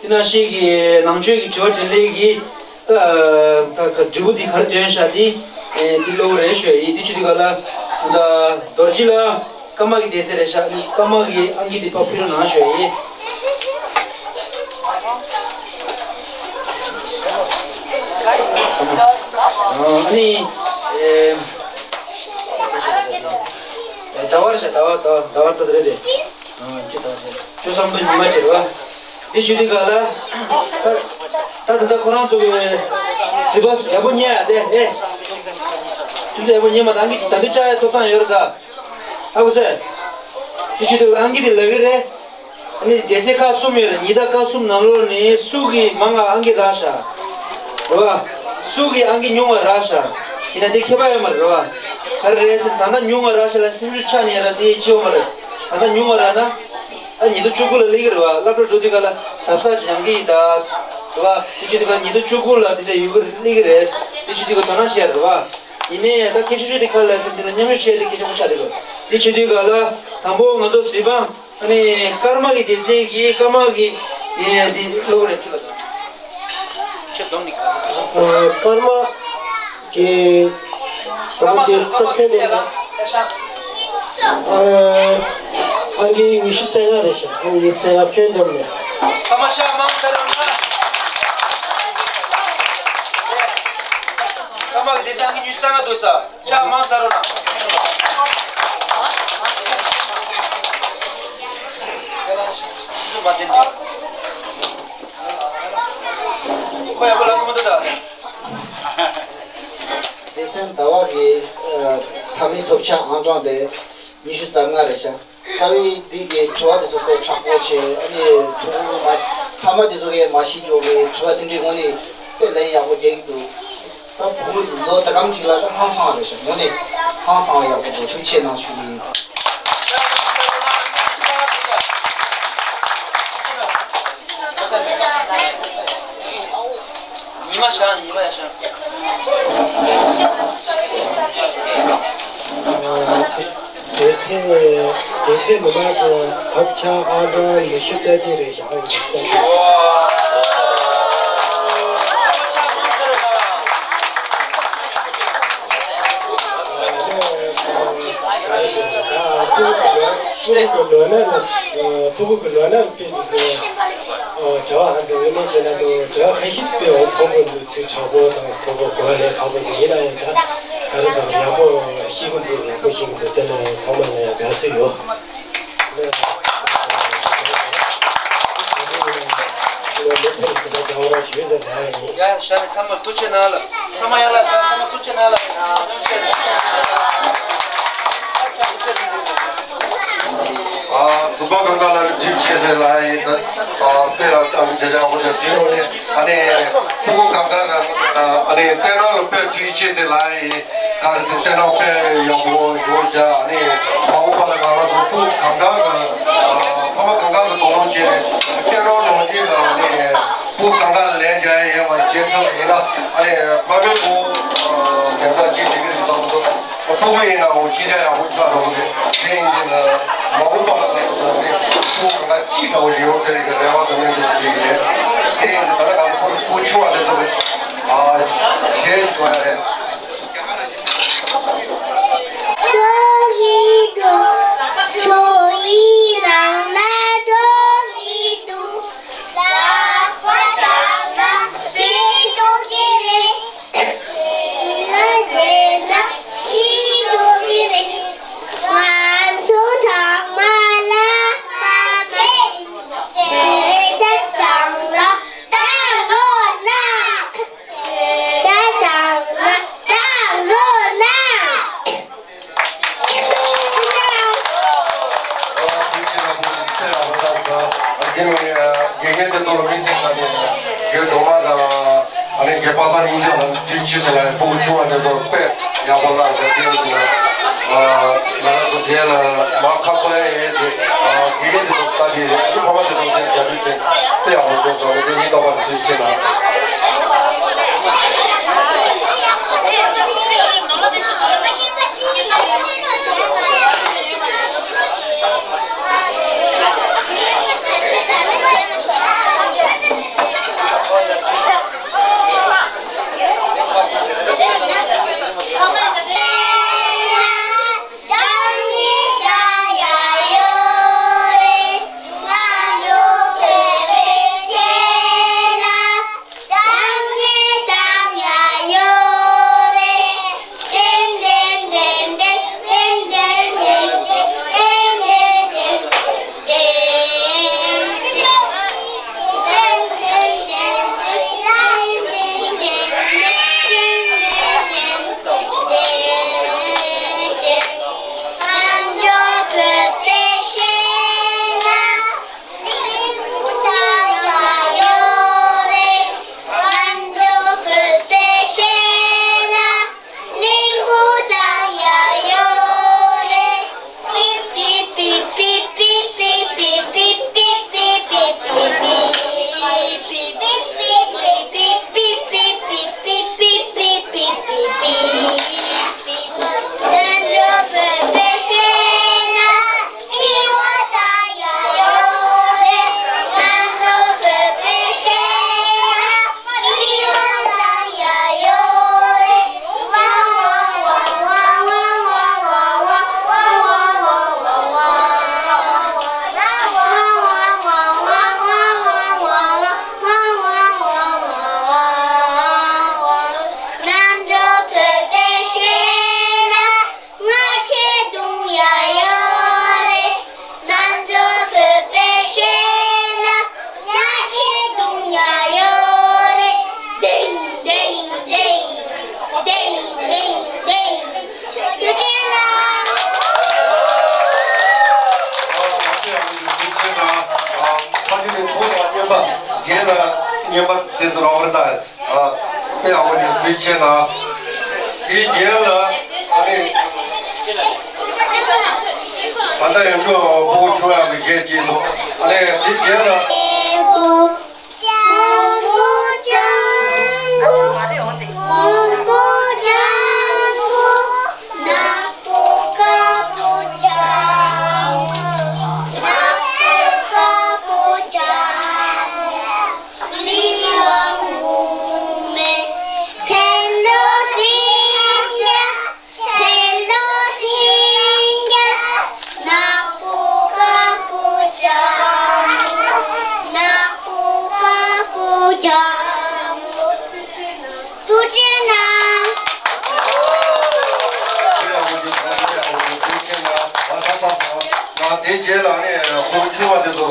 དེ་ནང་བཞིན་གྱི་ནང་ཆོས་ཀྱི་དྲི་བ་དྲིས་ལན་གྱི་ད་ད་ག་འབྲས་བུ་འདི་ག་རེ་ཐོན་ཤག་འདི་འདི་སློབ་རེད་ཞུ་ཡིན། འདི་ཆུ་འདི་ག་ལ་ད་རྡོ་རྗེ་ལ་ཀརྨ་གི་སྡེ་ཚན་རེད་ཤག་ཀརྨ་གི་ཨང་ཀི་འདི་ཕར་ཕུལ་རོགས་གནང་ཞུ་ཡིན། ཨ་ནི་ཨེ་ཟླ་བ་རེད་ཤག་ཟླ་བ་ཟླ་བ་ཟླ་བ་ལྟ་རེད་དེ། ཨ་ཅི་ད་ཅི་བཅུ་ཐམ་པ་ཉི་མ་བྱེད་རོགས། འདི་ཞུ་དུས་ག་ལ། ད་ད་ད་ཁོ་རང་ཚོ་གི་གཟིགས་པ་ཡག་པོ་ཉན་ཡ་དེ་ཨེ། ཆུ་ཚོད་ཡག་པོ་ཉན་མ་ད་གི་ད་དུས་བཅའ་ཡ་ཐོབ་ཐང་ཡོད་རེད་ད། ཨ་ཁུ་སེ། འདི་ཞུ་དུས་ཨང་ཀི་དེ་ལབ་གི་རེད། ཨ་ནི་སྡེ་ཚན་ཁག་གསུམ་ཡོད་རེད། ཉི་ཟླ་ཁག་གསུམ་ནང་ལོགས་ནས་སུ་གི་མང་ང་ཨང་ཀི་རག་ཤག་རེད་བ། སུ་གི་ཨང་ཀི་ཉུང་བ་རག་ཤག་ཡིན་ན་དེ་ཁྱད་པར་ཡོད་མ་རེད་བ། ག་རེ་རེད་ཟེར་ན་ད་ལྟ་ཉུང་བ་རག་ཤག་ལ་སེམས་ཤུགས་ཆག་ནས་ཡ་ལ་དེ་ཅི་ཡོད་མ་རེད། ད་ལྟ་ཉུང་བ་རག་ན། ཨ་ཉི་ཟླ་བཅུ་དགུ་ལ་སླེབས་ཀྱི་རེད་བ། སློབ་གྲྭ་འགྲོ་དུས་ག་ལ་གཟབ་གཟབ་ཅིག་ཡོང་གི་ཡིན་ད། རེད་བ། དེ་བྱེད་དུས་ག་ཉི་ཟླ་བཅུ་དགུ་ལ་དེ་འདྲ་ཡོད་ཀྱི་སླེབས་ཀྱི་རེད། དེ་བྱེད་དུས་ག་དོ་སྣང་བྱེད་ཡ་རེད་བ། ཡིན་ནའི་ད་སྐད་ཆ་ཤོད་དེ་ཁ་ལ་སེམས་དེ་ལ་མཉམ་ཞུགས་བྱས་ཏེ་སྐད་ཆ་མང་ཆགས་དེ་ག་དེ་བྱེད་དུས་ག་ལ་དང་པོ་ང་ཚོ་གཟིགས་དཔང་། ཨ་ནི་ཀརྨ་གི་སྡེ་ཚན་གྱི་ཀརྨ་གི་ཨེ་འདི་སློབ་རེད་ཆུ་ལ་དང་། ཆུ་དོམ་ནི་ག་ས་དང་། ཀརྨ་གི་ཀརྨ་སུ་ཀརྨ་གི་སྟོབས་ཁྱོན་བསྡོམས་ན། ཨ་ཨང་ཀི་ཉི་ཤུ་རྩ་ལྔ་རེད་ཤག་ཨང་ཀི་ཉི་ཤུ་རྩ་ལྔ་ཁྱོན་བསྡོམས་ནས། ཀརྨ་ཆ་མང་ས་རང་ན། ཀརྨ་གི་སྡེ་ཚན་ཨང་ཀི་ཉི་ཤུ་རྩ་ལྔ་འདུག་ས། ཅག་མང་ས་རོ་ན། ཁོ་ཡག་པོ་ལ་མི་འདུག་ད། སྡེ་ཚན་ཟླ་བ་གི་མཐའ་མའི་ཐོབ་ཆ་ཨང་གྲངས་དེ་ཉི་ཤུ་རྩ་ལྔ་རེད་ཤག་རྩ་བའི་འདི་གི་དྲི་བ་དེ་ཚོ་དཔེ་མཁྲེགས་པོ་བྱས། ཨ་ནི་ཕྲུ་གུ་མ་ཕ་མ་དེ་ཚོ་གིས་མ་ཤེས་ཀྱོག་གི་དྲི་བ་དེ་འདྲའི་ངོ་ནས་དཔེ་ལན་ཡག་པོ་རྒྱག་གི་འདུག་ད་བུ་མོ་ལོ་ཟླ་གམ་གཅིག་ལ་ད་ཧང་སང་བ་རེད་ཤག་ངོ་ནས་ཧང་སང་བ་ཡག་པོ་འདུག་ཐུགས་རྗེ་ཆེ་གནང་ཞུ་གི་ཡིན། ཉི་མ་ཤར་ཉི་མ་ཡར་ཤར། སྡེ་ཚན་སྡེ་ཚན་མི་མང་གི་ཐབས་ཆག་ཨང་གྲངས་ཉི་ཤུ་རྩ་གཅིག་རེད་ཤག་ཨང་ཉི་ཤུ་རྩ་གཅིག་ཕྲུ་གུ་གི་ལོ་ན་ལ་ཕྲུ་གུ་གི་ལོ་ན་ལ་དཔེ་འདུག་ཟེར། དྲི་བ་ཧ་འདི་ངོས་ནས་བྱས་ན་འདུག་དྲི་བ་ཁ་ཤས་དཔེ་འོ་མཐོང་གི་འདུག་ཚིག་དྲག་པོ་དང་མཐོང་གི་གོ་ལས་ཁག་པོ་འདུག་ཡིན་ན་ཡང་ད་ག་རེ་ཟེར་ཡག་པོ་ཤེས་ཀྱི་འདུག་ཡག་པོ་ཤེས་ཀྱི་འདུག་དེ་ལ་ཚང་མ་ལ་ཡང་དགའ་བསུ་ཡོད། ཡ་ཡ་ཤ་ནི་ཚང་མ་ཐུགས་རྗེ་གནང་ལ། ཚང་མ་ཡ་ལ་ཚང་མ་ཐུགས་རྗེ་གནང་ལ། ཨ། རྫོང་པ་གངས་དཀར་ལ་དུས་ཆེ་ཟེར་ལ་ཡིན། ཨ། དཔེ་ལ་ཨ་ནི་དེ་འདྲ་ཡག་པོ་དེ་དུས་རོ་ནས་ཨ་ནི་སྤུ་གུ་གངས་དཀར་ལ་ཨ་ནི་བསྟན་རང་ལ་དཔེ་དུས་ཆེ་ཟེར་ལ་ཡིན། ག་རེ་ཟེར། བསྟན་རང་དཔེ་ཡག་པོ་ཡོད་ཀྱང་ཨ་ནི་མ་འོངས་པ་ལ་ང་རང་ཚོ་སྤུ་གུ་གངས་དཀར་ལ་ཨ་ཕ་མ་གངས་དཀར་ལ་དོ་སྣང་བྱས་ནས་བསྟན་རང་ནང་བཞིན་ལ་ཨ་ནི་སྤུ་གུ་གངས་དཀར་ལ་ལན་རྒྱག་ཡས་ཡོད་པ་བྱེད་ཐུབ་པ་ཡིན་ན་ཨ་ནི་ཕ་མའི་བུ་ལན་ཐག་གཅིག་སྒྲིལ་གྱི་རེད་བསམ་འདུག་སྤུ་གུ་ཡིན་ནའང་ཤེས་བྱ་ཡག་པོ་ཆགས་འགྲོ་གི་རེད། དེ་ཡིན་དུས་ལ་མ་འོངས་པ་ལ་ང་ཚོ་ནི་སྤུ་གུ་གང་ག་སྐྱིད་འདྲ་བོ་ཞིག་ཡོང་ཐུབ་ཡག་གི་རེ་བ་དང་སྨོན་འདུན་ཞིག་བསྐྱེད་ཀྱི་རེད། དེ་ཡིན་དུས་ད་ལྟ་ང་ཚོ་སྤུ་གུ་ཆུང་བ་དེ་ཚོ་གི་ཨ་གཞས་ཤིག་གོ་ཡ་རེད། འགྲོ་གི་འདུག་ཆུ་ཡི་ནང་ལ་འགྲོ་གི་འདུག་ལག་པ་བརྐྱངས་ན་ཤི་འགྲོ་གི་རེད། ང་ཚོ་ཚང་མ་ལ་མ་ཕེབས། དེ་ལྟར་བཏང་ན་བཏང་རོགས་གནང་། དེ་ལྟར་བཏང་ན་བཏང་རོགས་གནང་། དགེ་རྒན་དེ་ཚོ་ལ་དམིགས་བསལ་གནང་ནས་རྒན་སྒྲོལ་མ་དང་། ཨ་ནི་རྒན་པ་སངས་སྙིང་རྗེ་ལ་དུས་ཕྱིས་སུ་ལ་སྤུ་གུ་ཆུང་བ་དེ་ཚོ་དཔེ་ཡག་པོ་བླངས་ཟེར་དེ་ཡིན་ན། ང་རང་ཚོ་རྒན་ལ་མར་ཁ་ཁོ་ལ་ཡས་དེ་དགེ་རྒན་དེ་ཚོ་ལྟ་དེ་རེད། ཨ་ནི་ཕ་མ་དེ་ཚོ་དེ་རྒྱབ་སྐྱོར་བྱས་དཔེ་ཡག་པོ་བྱུང་སོང་། དེ་ཉིན་རྟག་པར་དུས་ཕྱིས་ལ། སྔར་ཆད་གདུང་ཡ་ཡོད་རེད། ང་ཚོ་བོད་པའི་གཞས་ལ་སྔར་ཆད་གདུང་ཡ་ཡོད་རེད། ཏེང་ཏེང་ཏེང་། ཏེང་ཏེང་ཏེང་། ཐུགས་རྗེ་གནང་། ཨ། ད་ལྟ་ཡང་ཐུགས་རྗེ་གནང་། ཨ། ཕ་ཆུ་དེ་ཐུགས་ལ་སྨྱོན་པ། རྒན་ལ་སྨྱོན་པ་དེ་ཚོ་རང་དབང་དང་། ཨ། དཔེ་ཡག་པོ་ཞིག་དུས་ཆེ་ན། དེའི་རྗེས་ལ་ཨ་ནི། ད་ལྟ་ཡང་ཁྱོད་སྤུ་གུ་ཆུང་ཡག་གི་གཞས་གཅིག་འདུག་ཨ་ནི་དེའི་རྗེས་ལ། ཐུགས་རྗེ་གནང་། དེ་རྗེས་ལ་ནི་ཧོར་ཆུ་བ་དེ་ཚོ།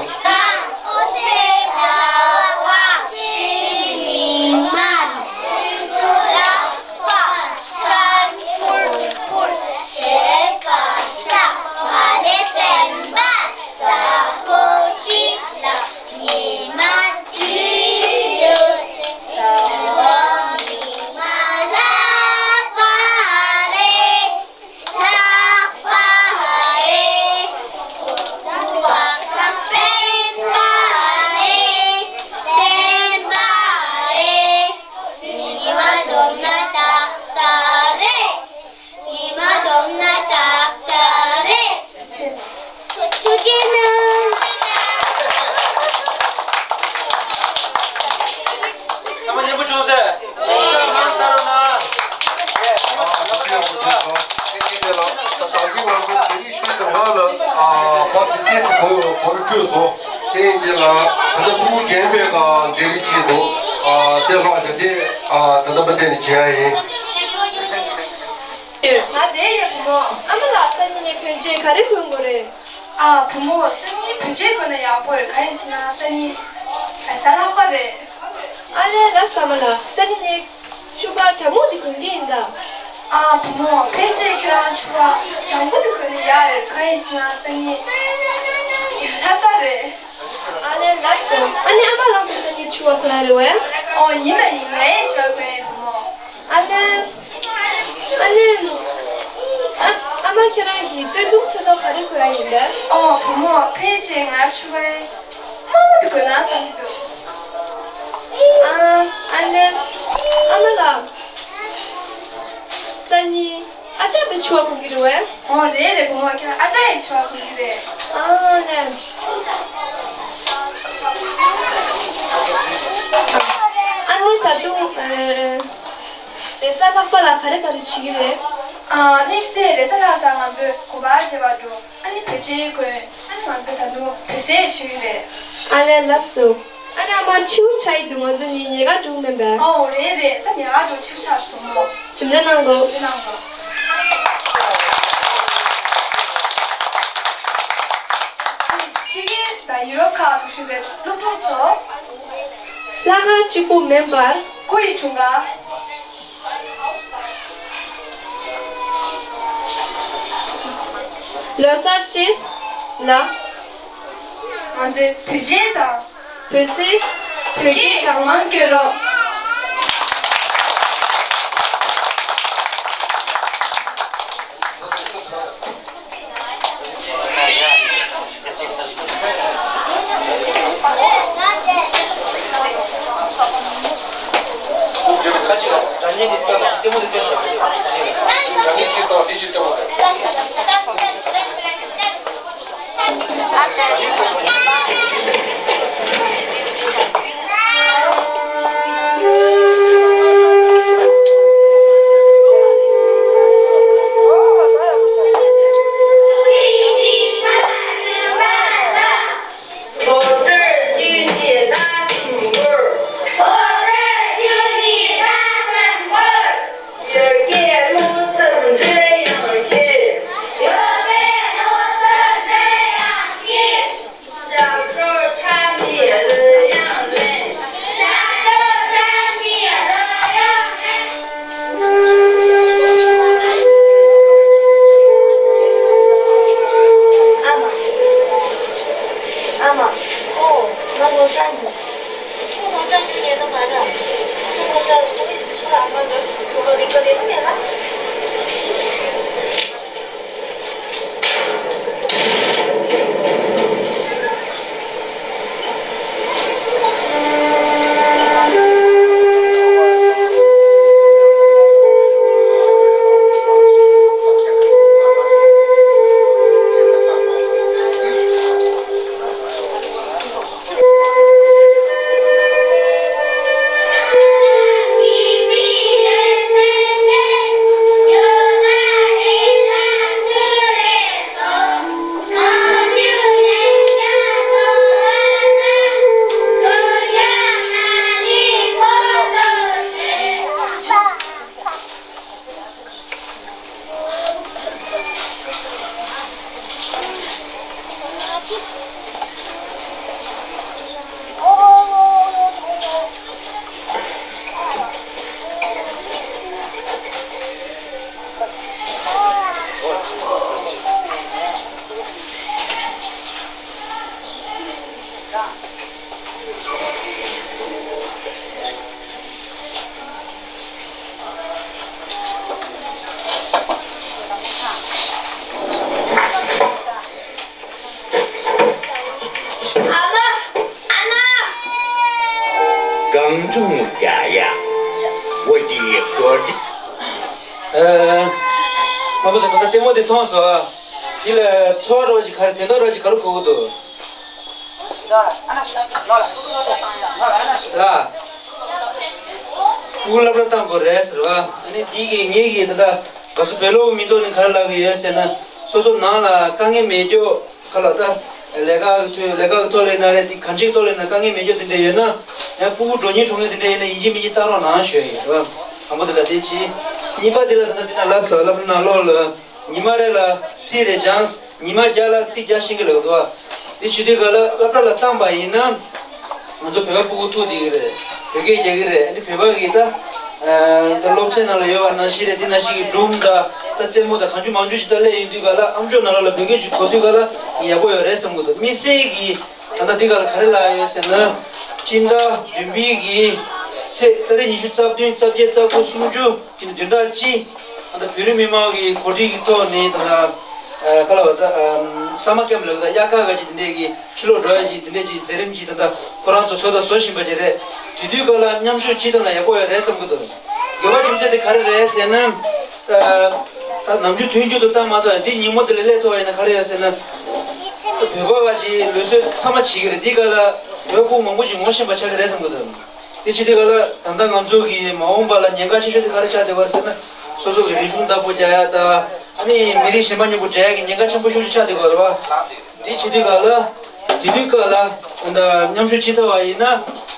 ཞུས་སོང་། དེ་ཡིན་དེ་ལ་ད་ལྟ་ཕྲུ་གུ་རྒན་པའི་སྒང་མཛད་རིམ་བྱེད་འདུག་ཨ་དེ་ལྷག་བྱུང་དེ་ཨ་ད་ལྟ་མུ་མཐུད་ནས་བྱེད་ཡ་ཡིན། ང་བསྡད་ཡོད་བུ་མོ། ཨ་མ་ལགས། སང་ཉིན་ནས་བོད་ཆས་ག་རེ་གོན་དགོས་རེད། ཨ་བུ་མོ། སང་ཉིན་བོད་ཆས་གོན་ན་ཡག་པོ་རེད། གང་ཡིན་ཟེར་ན་སང་ཉིན་གཟའ་ལྷག་པ་རེད། ཨ་ལས། ལགས་སོ། ཨ་མ་ལགས། སང་ཉིན་ནས་ཕྱུ་པ་གྱང་མོ་དེ་གོན་གྱི་ཡིན་ད། ཨ་བུ་མོ། ཕལ་ཆེར་ཁྱོད་རང་ཕྱུ་པ་ལྗང་གུ་དེ་གོན་ན་ཡག་ཡོད། གང་ཡིན་ཟེར་ན་སང་ཉིན་ལྷ་ས་རེད། ཨ་ལས། ལགས་སོ། ཨ་ནི་ཨ་མ་རང་གིས་སང་ཉིན་ཕྱུ་པ་གོན་ཡ་རེད་པས། ཨོ་ཡིན་ད་ཡིན། ངས་ཕྱུ་པ་གོན་ཡིན་བུ་མོ། ཨ་ལས། ཨ་ལས། ཨ་ཨ་མ་ཁྱེད་རང་གིས་སྟོད་ཐུང་ཚོན་མདོག་ག་རེ་གོན་ཡ་ཡིན་པས། ཨོ་བུ་མོ། ཕལ་ཆེར་ང་ཕྱུ་པ་དམར་པོ་དེ་གོན་ན་བསམ་གྱི་འདུག་ཨ་ཨ་ལས། ཨ་མ་ལགས། སང་ཉིན་ཨ་ཅག་པའི་ཕྱུ་པ་གོན་གྱི་རེད་པས། ཨོ་རེད་རེད་བུ་མོ། ཁྱེད་རང་ཨ་ཅག་ཡི་ཕྱུ་པ་གོན་གྱི་རེད། ཨ་ལས། ཨ་ནི་ད་དུང་ཨེ། རེས་གཟའ་ལྷག་པ་ལ་ག་རེ་ག་རེ་བྱེད་ཀྱི་རེད། ཨ་དམིགས་བསལ་རེས་གཟའ་ལྷག་ཙང་ང་ཚོས་གོམ་པ་རྒྱག་པར་འགྲོ། ཨ་ནི་བོད་ཆས་གོན། ཨ་ནི་ང་ཚོ་ད་དུང་བོད་ཟས་བྱེད་ཀྱི་རེད། ཨ་ལས། ལགས་སོ། ཨ་ནི་ཨ་མ་ཕྱི་པོ་ཆགས་ཀྱི་འདུག་ང་ཚོ་གཉིས་ཉལ་ཁར་འགྲོ་གི་མིན་པས། ཨོ་རེད་རེད། ད་ཉལ་ཁར་འགྲོ། ཕྱི་པོ་ཆགས་སོང་མོ། གཟིམ་འདིར་གནང་དགོས། གཟིམ་འདིར་གནང་དགོས། ཕྱི་རྒྱལ་དང་ཡུ་རོབ་ཁག་ཏུ་བཞུགས་པའི་སློབ་ཕྲུག་ཚོ། ལྷག་དཀར་གཅིག་པུ་མིན་པར། སྐུ་ཡི་འཁྲུངས་སྐར། ལོ་གསར་བཅས་ལ། ང་ཚོའི་བོད་ཆས་དང་། བོད་ཟས། བོད་སྐད་གང་མང་སྐྱོན་རོགས། ཡར་རྒྱས་བློ་འཚབ་འདྲེ་ཡང་ཁྱེད། ཞབས་བྲོ་ཁྲ་མི་རུ་ཡང་ལེན། ཞབས་བྲོ་ཁྲ་མི་རུ་ཡང་ལེན། ཨ་མ། ཨ་མ། ཨོ། ང་ལོ་ཙཱ་ཡིན། ཁོ་ལོ་ཙཱ་ཁྱོད་ཉན་ནི་མ་རེད། ཁོ་ལོ་ཙཱ་ཁོ་བོས་ཞུ་ལ་ཨ་མ་ལོ་ཁོ་ལོ་རིག་པ་ལས་ཁུངས་ཡིན་ལ། ཨ་མ། ཨ་མ། གང་བྱུང་རྒྱ་ཡ། བོད་ཀྱི་ཡིག་སོར་གྱི། ཨ། མ་བུ་ཚོ། ད་ལྟ་ལྟད་མོ་དེ་མཐོང་སོང་ཨ། དེ་ལ་ཚོར་བ་ཅིག་ག་རེ། དེ་འདྲ་བ་ཅིག་ག་རེ་གོ་གི་འདུག་ལ། དབུ་སླབ་ར་བཏང་དགོས་རེད་ཟེར་བ། ཨ་ནི་དེ་གི་ངེད་ཀྱི་ད་ལྟ་ག་སོ་བེ་ལོ་མི་ཐོག་ནས་ག་རེ་ལབ་ཀྱི་ཡོད་ཟེར་ན། སོ་སོ་ནང་ལ་དཀའ་ངལ་མེད་རྒྱུ་ག་ལ་ད། ལས་ཀ་གི་ཐོག་ལས་ཀ་གི་ཐོག་ལས་ན་རེད། དེ་གང་ཅིའི་ཐོག་ལས་ན་དཀའ་ངལ་མེད་རྒྱུ་དེ་འདྲ་ཡོད་ན། ཡང་སྤུ་གུ་མགྲོན་གཉེར་གྲོགས་ངན་དེ་འདྲ་ཡོད་ན་ཡིན་གཅིག་མིན་གཅིག་བལྟ་རོགས་གནང་ཞུ་ཡ་ཡིན་རེད་བ། དང་པོ་དེ་ལ་དེ་གཅིག་གཉིས་པ་དེ་ལ་ད་ལྟ་དེ་ན་ལ་ས་སློབ་གྲྭ་ནང་ལོགས་ལ་ཉི་མ་རེ་ལ་ཚིག་རེ་སྦྱངས། ཉི་མ་བརྒྱ་ལ་ཚིག་བརྒྱ་ཤེས་ཀྱི་ལབ་འདུག་བ། དེ་བྱེད་དུས་ག་ལ་སློབ་གྲྭ་ལ་བཏང་པ་ཡིན་ན། ང་ཚོ་བོད་པ་སྤུ་གུ་ཐུག་བསྡད་ཀྱི་རེད། བོད་སྐད་རྒྱག་གི་རེད། ཨ་ནི་བོད་པ་གི་ད། ད་སློབ་ཚན་ནང་ལ་ཡོད་པ་ནང་བཞིན་རེད། དེ་ནང་བཞིན་གྱི་སྒྲུང་དང་ད་རྩེད་མོ་དང་གང་བྱུང་མང་བྱུང་ཞིག་ད་སླེབས་ཡོང་དུས་ག་ལ་ཨམ་ཅོག་ནང་ལོགས་ལ་བོད་སྐད་ཅིག་གོ་དུས་ག་ལ་ངས་ཡག་པོ་ཡོད་རེད་བསམ་གྱི་འདུག་དམིགས་བསལ་གྱི་ད་ལྟ་འདི་ག་ལ་ག་རེ་ལབ་ཡོད་ཟེར་ན། སྤྱི་ཟླ་བདུན་པའི་གི་ཚེས་ཏ་རིག་ཉི་ཤུ་རྩ་བདུན་རྩ་བརྒྱད་རྩ་དགུ་སུམ་ཅུ། ཅིག་ནས་བདུན་ཕྲག་གཅིག་ཨ་ད་བོད་རིགས་མི་མང་གི་གོ་སྒྲིག་གི་ཐོག་ནས་ད་ལྟ་ཨ་ག་ལ་བ་ད་ཨམ་སམ་མར་ཀེམ་ལབ་ད་དབྱར་ཁ་ག་ཅིག་དེ་འདྲས་ཀྱི་ཕྱི་ལོགས་འགྲོ་ཡ་ཅིག་དེ་འདྲས་ཅིག་མཛད་རིམ་ཅིག་ད་ལྟ་ཁོ་རང་ཚོ་བཟོ་དང་བཟོ་བཞིན་པ་ཅིག་རེད། དེ་དུས་སྐབས་ལ་མཉམ་ཞུགས་ཅིག་བཏང་ན་ཡག་པོ་ཡོད་རེད་བསམ་གི་འདུག་དགོས་པ་རྒྱུ་མཚན་དེ་ག་རེ་རེད་ཟེར་ན། ཨ་ད་ནམ་རྒྱུན་དུས་རྒྱུན་དུ་བཏང་མ་ཐུབ་ཡ་འདི་ཉིན་མོ་དེ་ལ་སླེབས་ཐུབ་པ་ཡིན་ན་ག་རེ་ཡོད་ཟེར་ན། བོད་པ་ག་ཅིག་ལུགས་སྲོལ་ཚང་མ་བྱེད་ཀྱི་རེད། འདི་ག་ལ་བོད་ཕྲུག་མང་པོ་ཅིག་ངོ་ཤེས་པ་ཆགས་ཀྱི་རེད་བསམ་གི་འདུག་དེ་བྱེད་དུས་ག་ལ་ད་ལྟ་ང་ཚོ་གི་མ་འོངས་པ་ལ་ཉེན་ཁ་ཆེ་ཤོས་དེ་ག་རེ་ཆགས་བསྡད་པ་རེད་ཟེར་ན། སོ་སོ་གི་རིག་གཞུང་བདག་པོ་རྒྱག་ཡ་དང་། ཨ་ནི་མི་རིགས་གཞན་པ་མཉམ་པོ་འབྲེལ་ཡ་གི་ཉེན་ཁ་ཆེན་པོ་ཤོས་ཅིག་ཆགས་བསྡད་པ་རེད་བ། དེ་བྱེད་དུས་ག་ལ་དེ་དུས་ག་ལ་ད་མཉམ་ཞུགས་བྱེད་ཐུབ་པ་ཡིན་ན་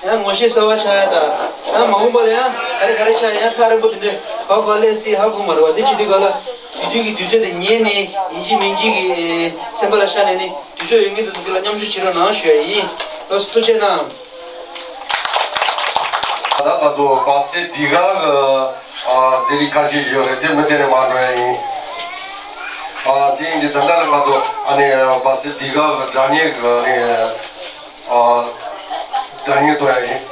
ཡང་ངོ་ཤེས་གསར་པ་ཆགས་ཡ་དང་། ཡང་མ་འོངས་པ་ལ་ཡང་ག་རེ་ག་རེ་ཆགས་ཡ་ཡང་ཐག་རིང་པོ་དེ་འདྲའི་ག་ག་སླེབས་སྲིད་ཧ་གོ་མ་རེད་བ། དེ་བྱེད་དུས་ག་ལ་དེ་དུས་ཀྱི་དུས་ཚོད་དེ་ཉན་ནས་ཡིན་གཅིག་མིན་གཅིག་གི་སེམས་པ་ལ་ཤར་ནས་ནི་དུས་ཚོད་ཡོད་མཁན་དེ་ཚོ་དེ་ལ་མཉམ་ཞུགས་བྱེད་རོགས་གནང་ཞུ་ཡ་ཡིན། ལགས་སོ། ཐུགས་རྗེ་གནང་། ད་ང་ཚོ་སྦག་སེ་འདི་ག་གི་ཨ་ལས་རིགས་ཁ་ཤས་ཡོད་རེད། དེ་མི་དེ་ནས་མ་འགྲོ་ཡ་ཡིན། ཨ་དེ་ཡིན་དུས་ད་ལྟ་ལ་ང་ཚོ་ཨ་ནི་སྦག་སེ་འདི་ག་གི་སྒྲ་སྙན་གི་ཨ་ནི་ཨ་སྒྲ་སྙན་ཐོན་ཡ་ཡིན།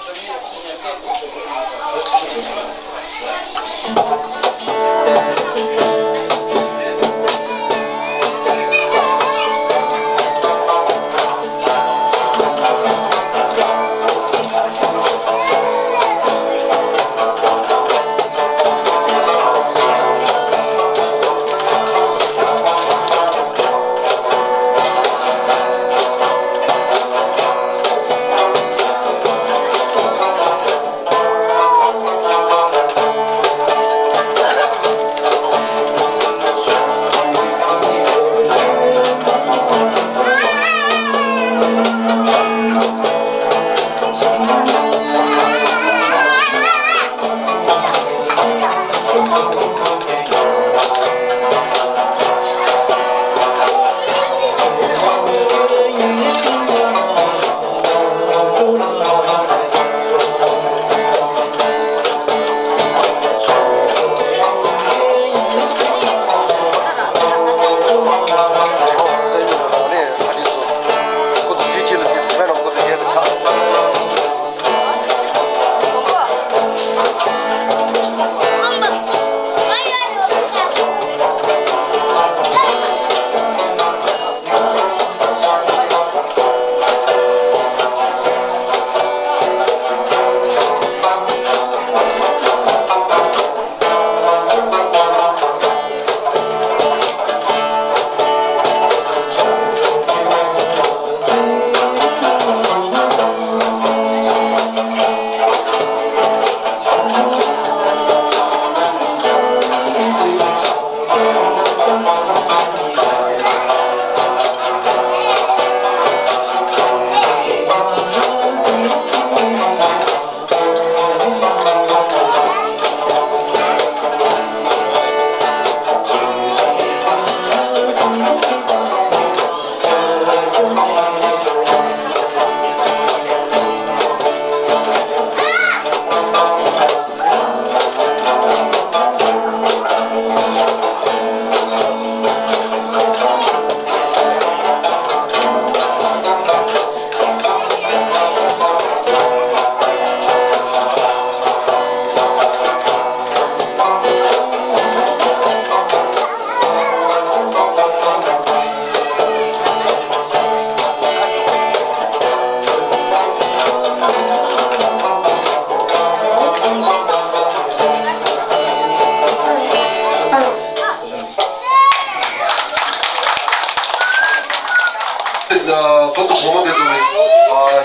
ད་ད་བུ་མོ་དེ་ཚོ་ནི་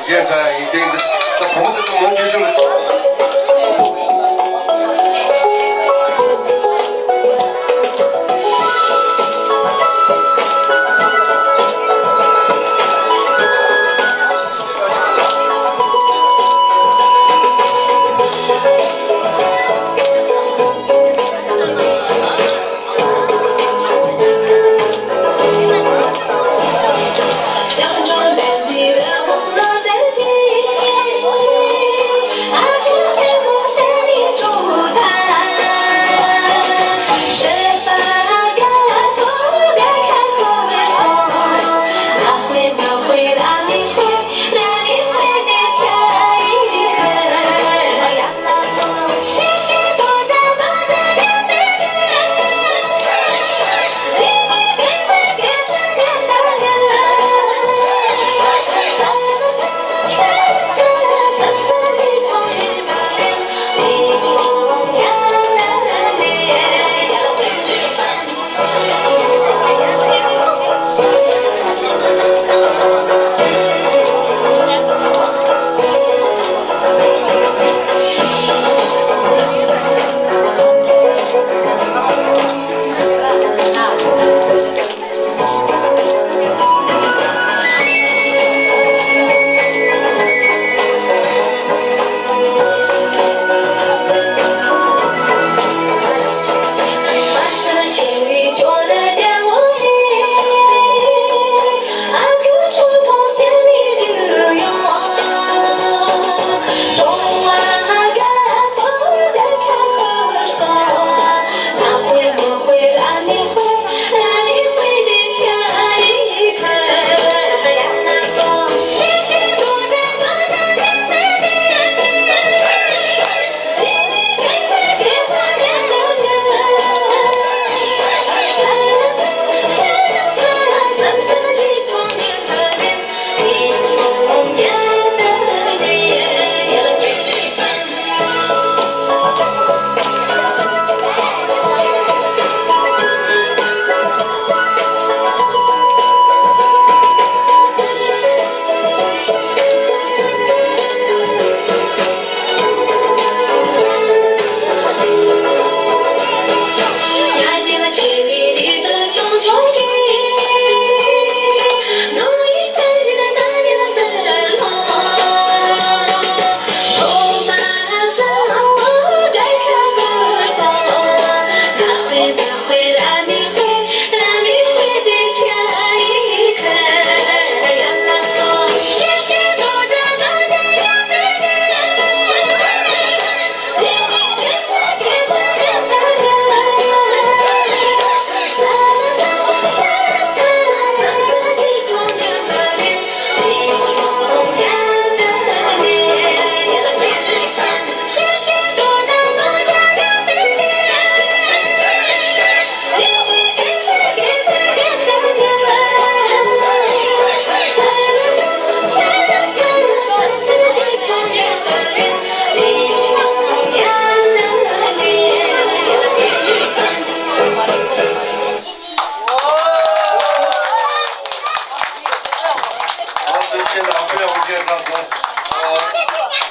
གཞན་འདྲ་ཡིན་ཏེ། ད་བུ་མོ་དེ་ཚོ་མང་ཆེ་ཤོས་ལ།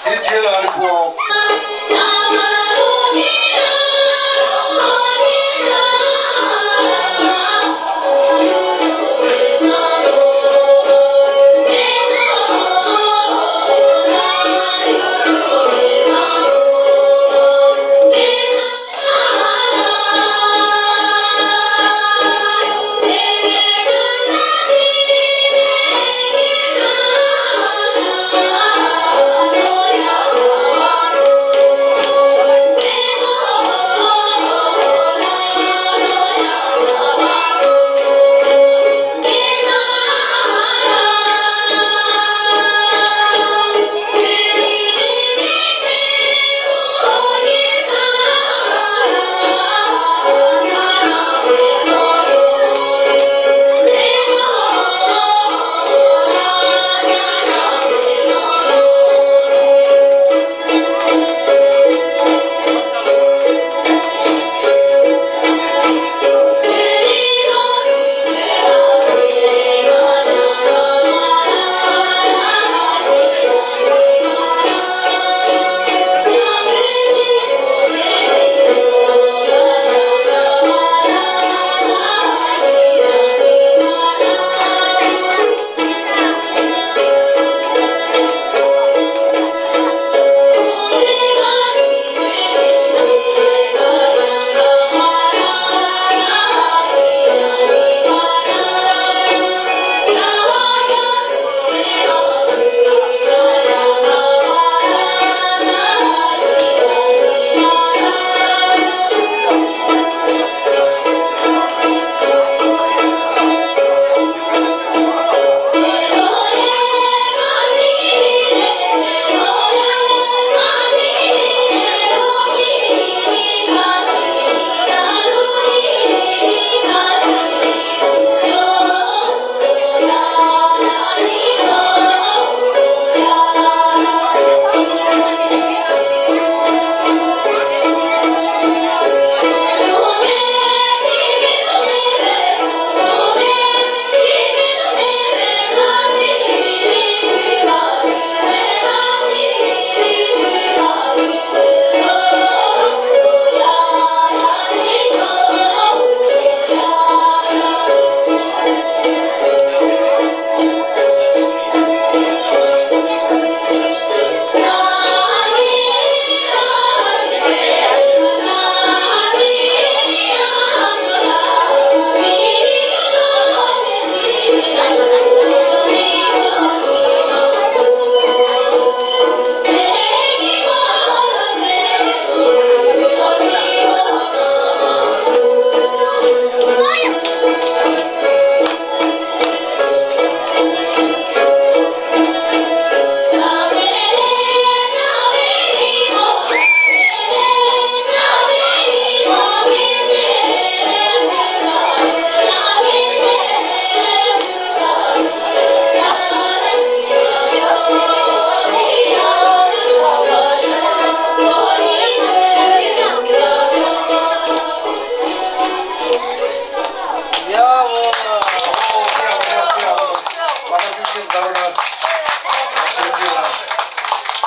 དེ་རྗེས་ལ་ཨ་ནི་ཁོ།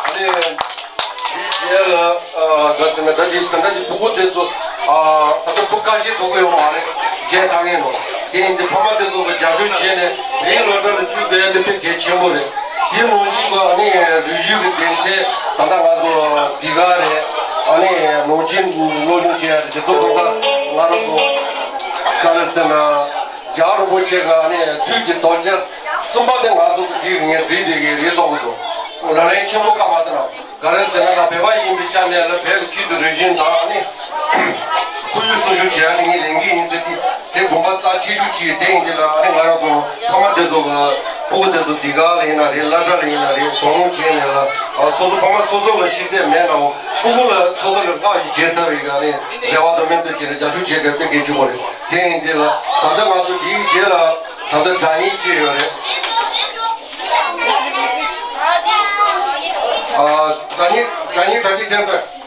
ཨ་ནི། དེའི་རྗེས་ལ། ཨ། ག་ཟེར་ན། ད་ཅི་ད་ལྟ་ཅི་ཕྲུ་གུ་དེ་ཚོ། ཨ། ད་ལྟ་ཕྲུ་གུ་ཁ་ཤས་ཐོབ་ཀྱི་ཡོད་མ་རེད། རྒྱས་ཐང་ངེས་ནོ། དེ་ཡིན་དུས་ཕ་མ་དེ་ཚོ་གི་རྒྱབ་སྐྱོར་བྱས་ནས་དེའི་སློབ་གྲྭ་ལ་བཅུག་པའི་དེ་དཔེ་གལ་ཆེན་པོ་རེད། དེ་ནང་བཞིན་གྱི་ཨ་ནི་རིག་གཞུང་གི་སྡེ་ཚན་ད་ལྟ་ང་ཚོ་འདི་ག་རེད། ཨ་ནི་ནང་ཆོས་སློབ་སྦྱོང་བྱེད་ཡ་རེད། དེ་ཚོ་ད་ལྟ་ང་རང་ཚོ་ག་རེ་ཟེར་ན། རྒྱལ་བ་རིན་པོ་ཆེ་གི་ཨ་ནི་དུས་ཀྱི་རྡོ་རྗེ་གསུམ་པ་དེ་ང་ཚོ་གི་འདི་ངས་འབྲི་བསྡད་ཀྱི་རེད་བསམ་གྱི་འདུག་ལག་ལེན་ཆེན་པོ་ཁ་མ་བཏང་ན། ག་རེ་ཟེར་ན། ང་བོད་པ་ཡིན་པའི་ཆ་ནས་ལ་བོད་ཀྱི་ཆོས་དང་རིག་གཞུང་དང་ཨ་ནི་ཁོར་ཡུག་སྲུང་སྐྱོབ་བྱེད་ཡ་དེ་ངས་ལས་འགན་ཡིན་ཟེར་ཏེ། དེ་དགོངས་པ་རྩ་ཆེ་ཤོས་ཅིག་དེ་ཡིན་དེ་ལ། ཨ་ནི་ང་རང་ཚོ་ཕ་མ་དེ་ཚོ་ལ། ཕྲུ་གུ་དེ་ཚོ་འདི་ག་ལ་ཡིན་ན་རེད། སློབ་གྲྭ་ལ་ཡིན་ན་རེད། དོ་སྣང་བྱས་ནས་ལ། ཨ། སོ་སོ་ཕ་མ་སོ་སོ་ལ་ཤེས་ཚད་མེད་ནའང་ཕྲུ་གུ་ལ་སོ་སོ་ལ་བཀག་ཞིག་བྱེད་ཐབས་ཡིན་ག་ནས་རེ་བ་དང་སྨོན་འདུན་བྱས་ནས་རྒྱབ་སྐྱོར་བྱེད་དགོས་དཔེ་གལ་ཆེན་པོ་རེད། དེ་ཡིན་དེ་ལ་ད་ལྟ་ང་ཚོ་འདིའི་རྗེས་ལ་ད་ལྟ་སྒྲ་སྙན་ཅིག་ཡོད་རེད། ཨ། སྒྲ་སྙན། སྒྲ་སྙན་གྲ་སྒྲིག་བྱས་སོང་།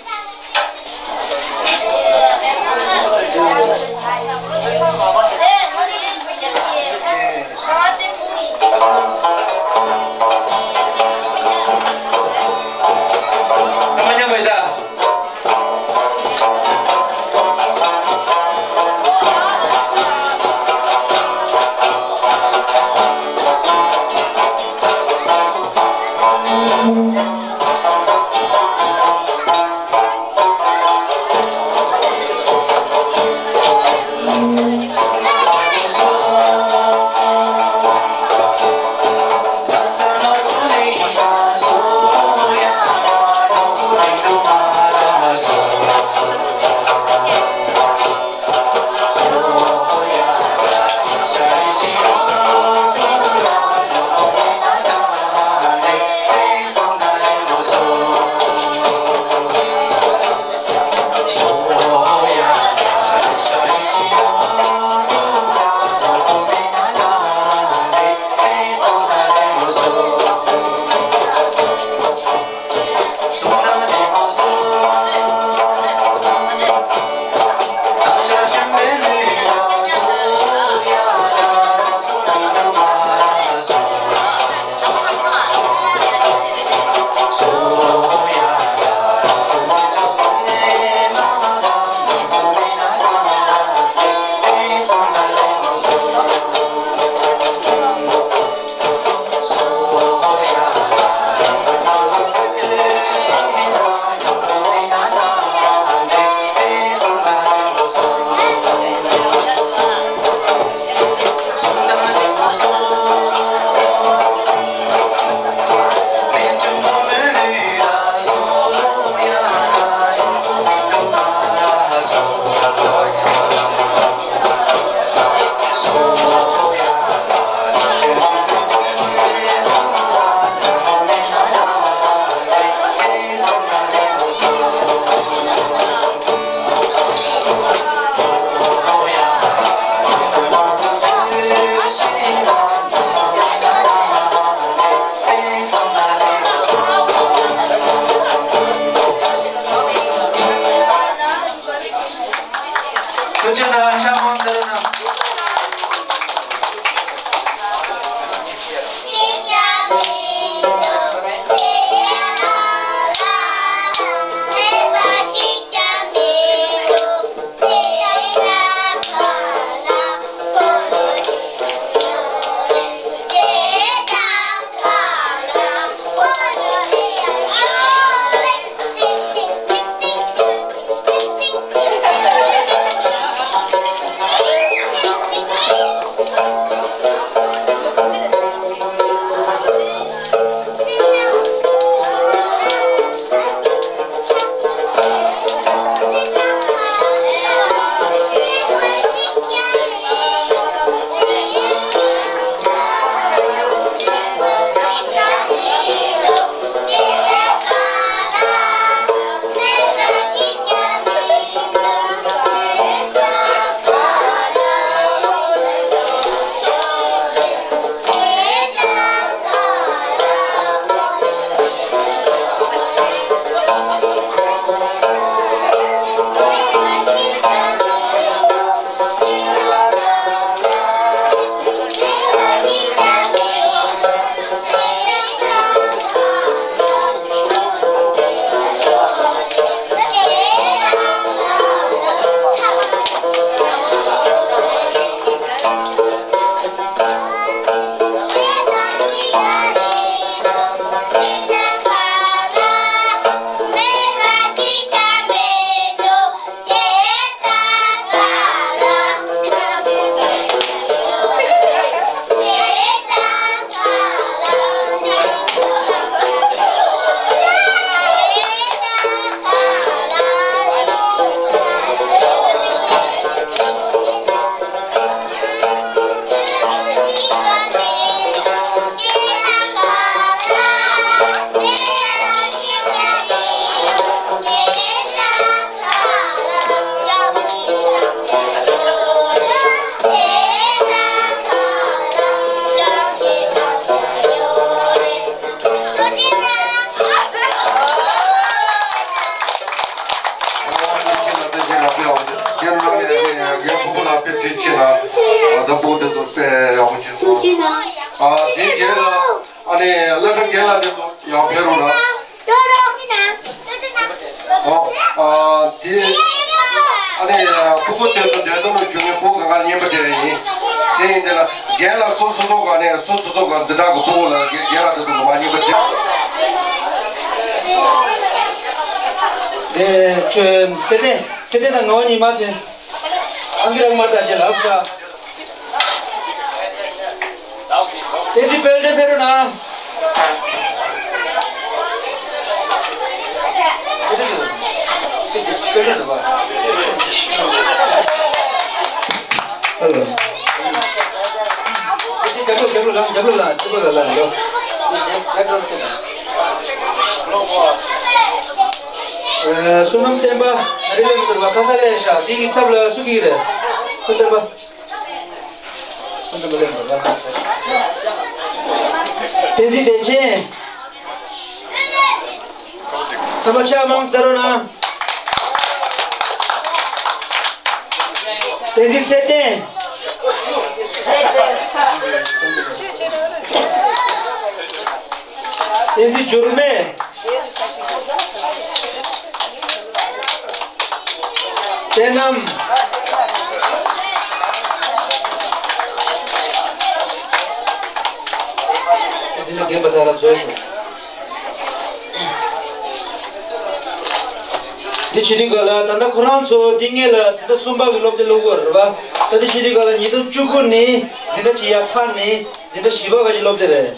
དེའི་རྗེས་ལ་ཨ་ནི་བླ་བྲང་རྒན་ལགས་དེ་ཚོ་ཡང་ཕེབས་རོགས་གནང་། ཨོ། ཨ། དེ། ཨ་ནི་ཕྲུ་གུ་དེ་ཚོ་འགྲན་བསྡུར་ལ་ཞུགས་མཁན་ཕྲུ་གུ་གང་ག་རྙིང་པ་དེ་ཡིན། དེ་ཡིན་དེ་ལ་རྒན་ལགས་སོ་སོ་སོ་ག་ནས་སོ་སོ་སོ་ག་འཛིན་གྲྭ་གི་ཕྲུ་གུ་ལ་རྒན་རྒན་ལགས་དེ་ཚོ་མ་རྙིང་པ་དེ། དེ་ཁྱོད་ཚེ་བརྟན་ཚེ་བརྟན་དང་ངོ་བོ་ཉི་མ་དེ། ཨང་ཀི་རང་མར་ད་ཅེ་ལབ་ས། བསྟན་འཛིན་དཔལ་ལྡན་ཕེབས་རོགས་གནང་། ཧེ་ལོ། རྒྱབ་ལོགས་རྒྱབ་ལོགས་ལ་རྒྱབ་ལོགས་ལ་ཚིག་པ་ལ་ལ་ལོ། བསོད་ནམས་བསྟན་པ་རི་ལས་མི་འདུར་བ་ཁ་ས་ལས་ཤ་དེ་གི་ཚབ་ལ་སུ་གི་རེད། བསོད་བསྟན་པ། བསྟན་འཛིན་བདེ་ཆེན། ཚང་མ་ཕྱག་མང་སྟེ་རོགས་གནང་། བསྟན་འཛིན་ཚེ་བརྟན། བསྟན་འཛིན་འགྱུར་མེད། བསྟན་རྣམ། འདི་ནི་རྒན་པ་དག་ལ་བཟོས་སོ། འདི་བྱེད་དུས་ག་ལ་ད་ལྟ་ཁོ་རང་ཚོ་འདི་སྔོན་ལ་འཛིན་གྲྭ་གསུམ་པ་གི་སློབ་དེབ་ཀློག་གི་ཡོད་རེད་པ། ད་འདི་བྱེད་དུས་ག་ལ་ཉིས་སྟོང་བཅུ་དགུ་ནས་འཛིན་གྲྭ་བཞི་ཡར་འཕར་ནས་འཛིན་གྲྭ་བཞི་པ་ག་གི་སློབ་དེབ་རེད།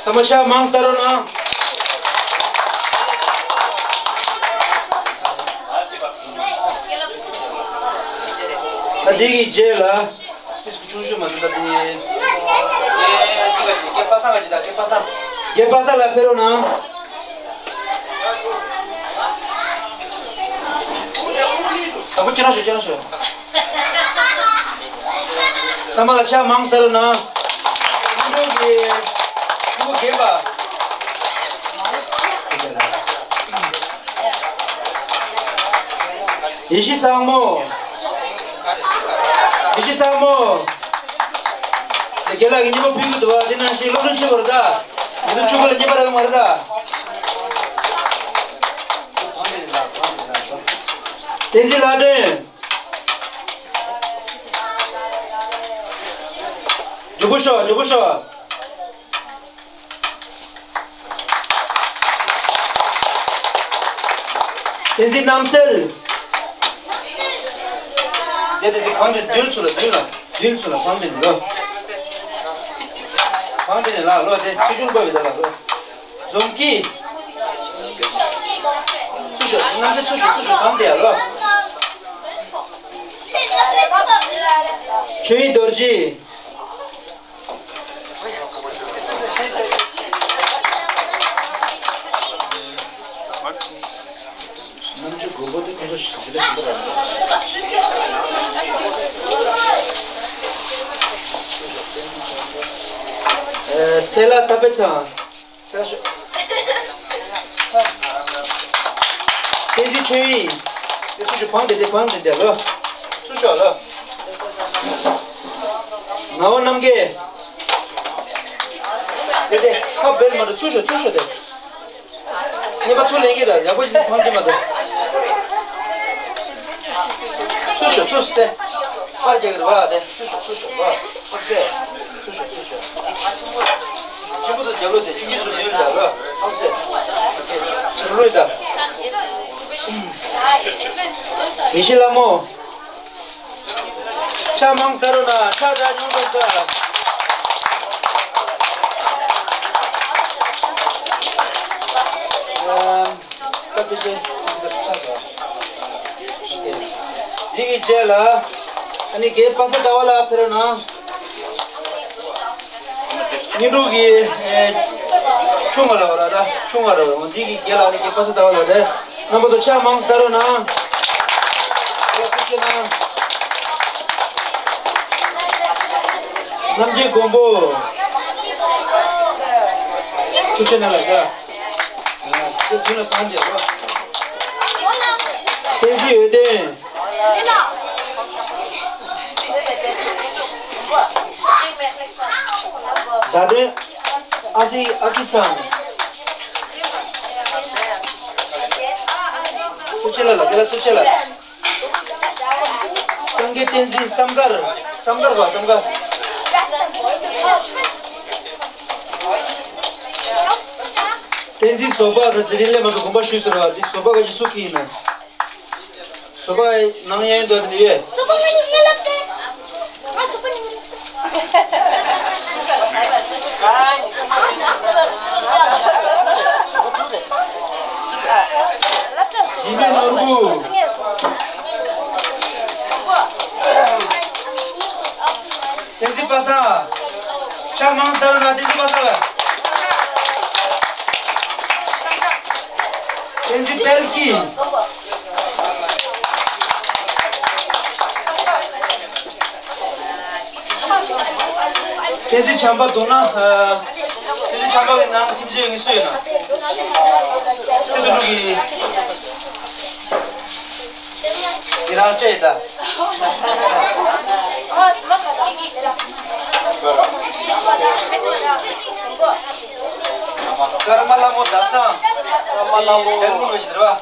ཚང་མ་ཕྱག་མང་སྟེ་རོགས་གནང་། ད་འདི་གི་རྗེས་ལ། ཏིས་ཀུ་ཆུང་ཤོས་མ་ཟིན་ད་དེ། རྒན་པ་སངས་ག་ཅི་ད་རྒན་པ་སངས། རྒན་པ་སངས་ལ་ཕེབས་རོགས་གནང་། དང་པོ་ཁྱེད་རང་ཤོད་ཁྱེད་རང་ཤོད། ཚང་མ་ལ་ཕྱག་མང་སྟེ་རོགས་གནང་། ཁོང་ཁྲོ་གི་ཁོང་ཁྲོ་རྒན་པ། ཡེ་ཤེས་བཟང་མོ། ཡེ་ཤེས་བཟང་མོ། དེ་རྒན་ལགས་ཀྱི་རྙིང་པ་ཕུལ་གྱི་འདུག་བ། དེ་ནང་བཞིན་སློབ་སྦྱོང་བྱེད་དགོས་རེད་ད། ཉི་མ་བཅུ་དགུ་ལ་རྙིང་པ་རག་གི་མ་རེད་ད། བསྟན་འཛིན་ལྷ་སྒྲོན། མགྱོགས་པོ་ཤོག་མགྱོགས་པོ་ཤོག་བསྟན་འཛིན་རྣམ་གསལ། དེ་དེ་དེ་གང་དེ་མདུན་ཚུར་ལ་མདུན་ལ་མདུན་ཚུར་ལ་གང་དེ་ནས་ལོ། གང་དེ་ནས་ལ་ལོ་དེ་ཆེ་ཆུང་བགོས་པའི་དེ་ལ་ལོ། འཛོམས་སྐྱིད། ཚུར་ཤོག་རྣམ་གསལ་ཚུར་ཤོག་ཚུར་ཤོག་གང་དེ་ཡ་ལོ། ཆོས་དབྱིངས་རྡོ་རྗེ། རྣམ་དཔྱོད་མགོན་པོ་དེ་ཁོ་ཚོ་ཞི་ལ་ཞི་ལ་ར། སེ་ལ་ཏ་པེ་ཚང་། སེ་ལ་ཤོ། བསྟན་འཛིན་ཆོས་དབྱིངས། དེ་ཚུར་ཤོག་བང་དེ་དེ་བང་དེ་དེ་ལོ། ཚུར་ཤོག་ལོ། ངག་དབང་རྣམ་རྒྱལ། དེ་དེ་ཧ་བེལ་མ་འགྲོ་ཚུར་ཤོག་ཚུར་ཤོག་དེ། ངེས་པ་ཚུར་ལེན་གྱི་ད་ཡག་པོ་ཞིག་ཕང་གི་མ་འདུག་ཚུར་ཤོག་ཚུར་སྟེ། ཕར་རྒྱག་གི་རེད་བ་དེ་ཚུར་ཤོག་ཚུར་ཤོག་བ། ཨོ་ཙེ། ཚུར་ཤོག་ཚུར་ཤོག་གཅིག་པུ་དུ་རྒྱབ་ལོ་ཙེ་ཆུ་རྒྱུས་སུ་ཡོད་ལ་ར། ཨོ་ཙེ། ཚུར་ལོས་ད། མི་ཤི་ལ་མོ། ཕྱག་མང་སྟ་རོ་ན་ཕྱག་དྲག་ཉུང་དུ་སྟ། ཨམ། ད་དེ་ཤེས་ཚར་སོང་། འདི་གི་རྗེས་ལ་ཨ་ནི་རྒན་པ་ས་ཟླ་བ་ལགས་ཕེབས་རོགས་གནང་། གཉེན་དྲུང་གི་ཨེ་ཆུང་བ་ལ་བ་ལ་ད་ཆུང་བ་རོ། འདི་གི་རྒན་ལགས་ཨ་ནི་རྒན་པ་ས་ཟླ་བ་ལགས་རེད། རྣམ་པ་ཚོ་ཕྱག་མང་སྟ་རོགས་གནང་། ཐུགས་རྗེ་གནང་། རྣམ་རྒྱལ་མགོན་པོ། ཐུགས་རྗེ་གནང་ལགས་ཀྱ། ཁྱེད་མདུན་ལ་བཏང་རྒྱུ་རོ། བསྟན་འཛིན་འོད་ལྡན། ཟླ་སྒྲོན། ཨ་སི་ཨ་ཁི་ཚང་། ཐུགས་རྗེ་ལགས་ལ་དགེ་ལ་ཐུགས་རྗེ་ལགས། སངས་རྒྱས་བསྟན་འཛིན་བསམ་དཀར། བསམ་དཀར་བ་བསམ་དཀར། བསྟན་འཛིན་བཟོ་པ་ད་དེ་རིང་སླེབས་མ་སོང་དགོངས་པ་ཞུས་ཟེར་བ་འདི་བཟོ་པ་ག་ཅི་སུ་ཁྱེར་ཡིན་ན། བཟོ་པ་ནང་ཡན་དུ་དེ་ཡོད། བཟོ་པ་མ་ཡིན་ངེས་ལབ་སྟེ། ང་བཟོ་པ་ཡིན། ཞི་མི་ནོར་བུ། བསྟན་འཛིན་པ་སངས། ཕྱག་མང་སྟ་རོགས་གནང་བསྟན་འཛིན་པ་སངས་ལ། བསྟན་འཛིན་དཔལ་སྐྱིད། བསྟན་འཛིན་བྱམས་པ་རྡོ་སྣ། བསྟན་འཛིན་བྱམས་པ་གི་ནང་ཁྱིམ་མཚེས་ཡོད་མཁན་སུ་ཡོད་ན། ཚེ་བདུད་ལུག་གི། ཡི་རང་སྤྲད་ད། ཀརྨ་ལྷ་མོ་ཟླ་བཟང་། ཀརྨ་ལྷ་མོ། དལ་མོ་ལོ་ཞིག་རེད་བ།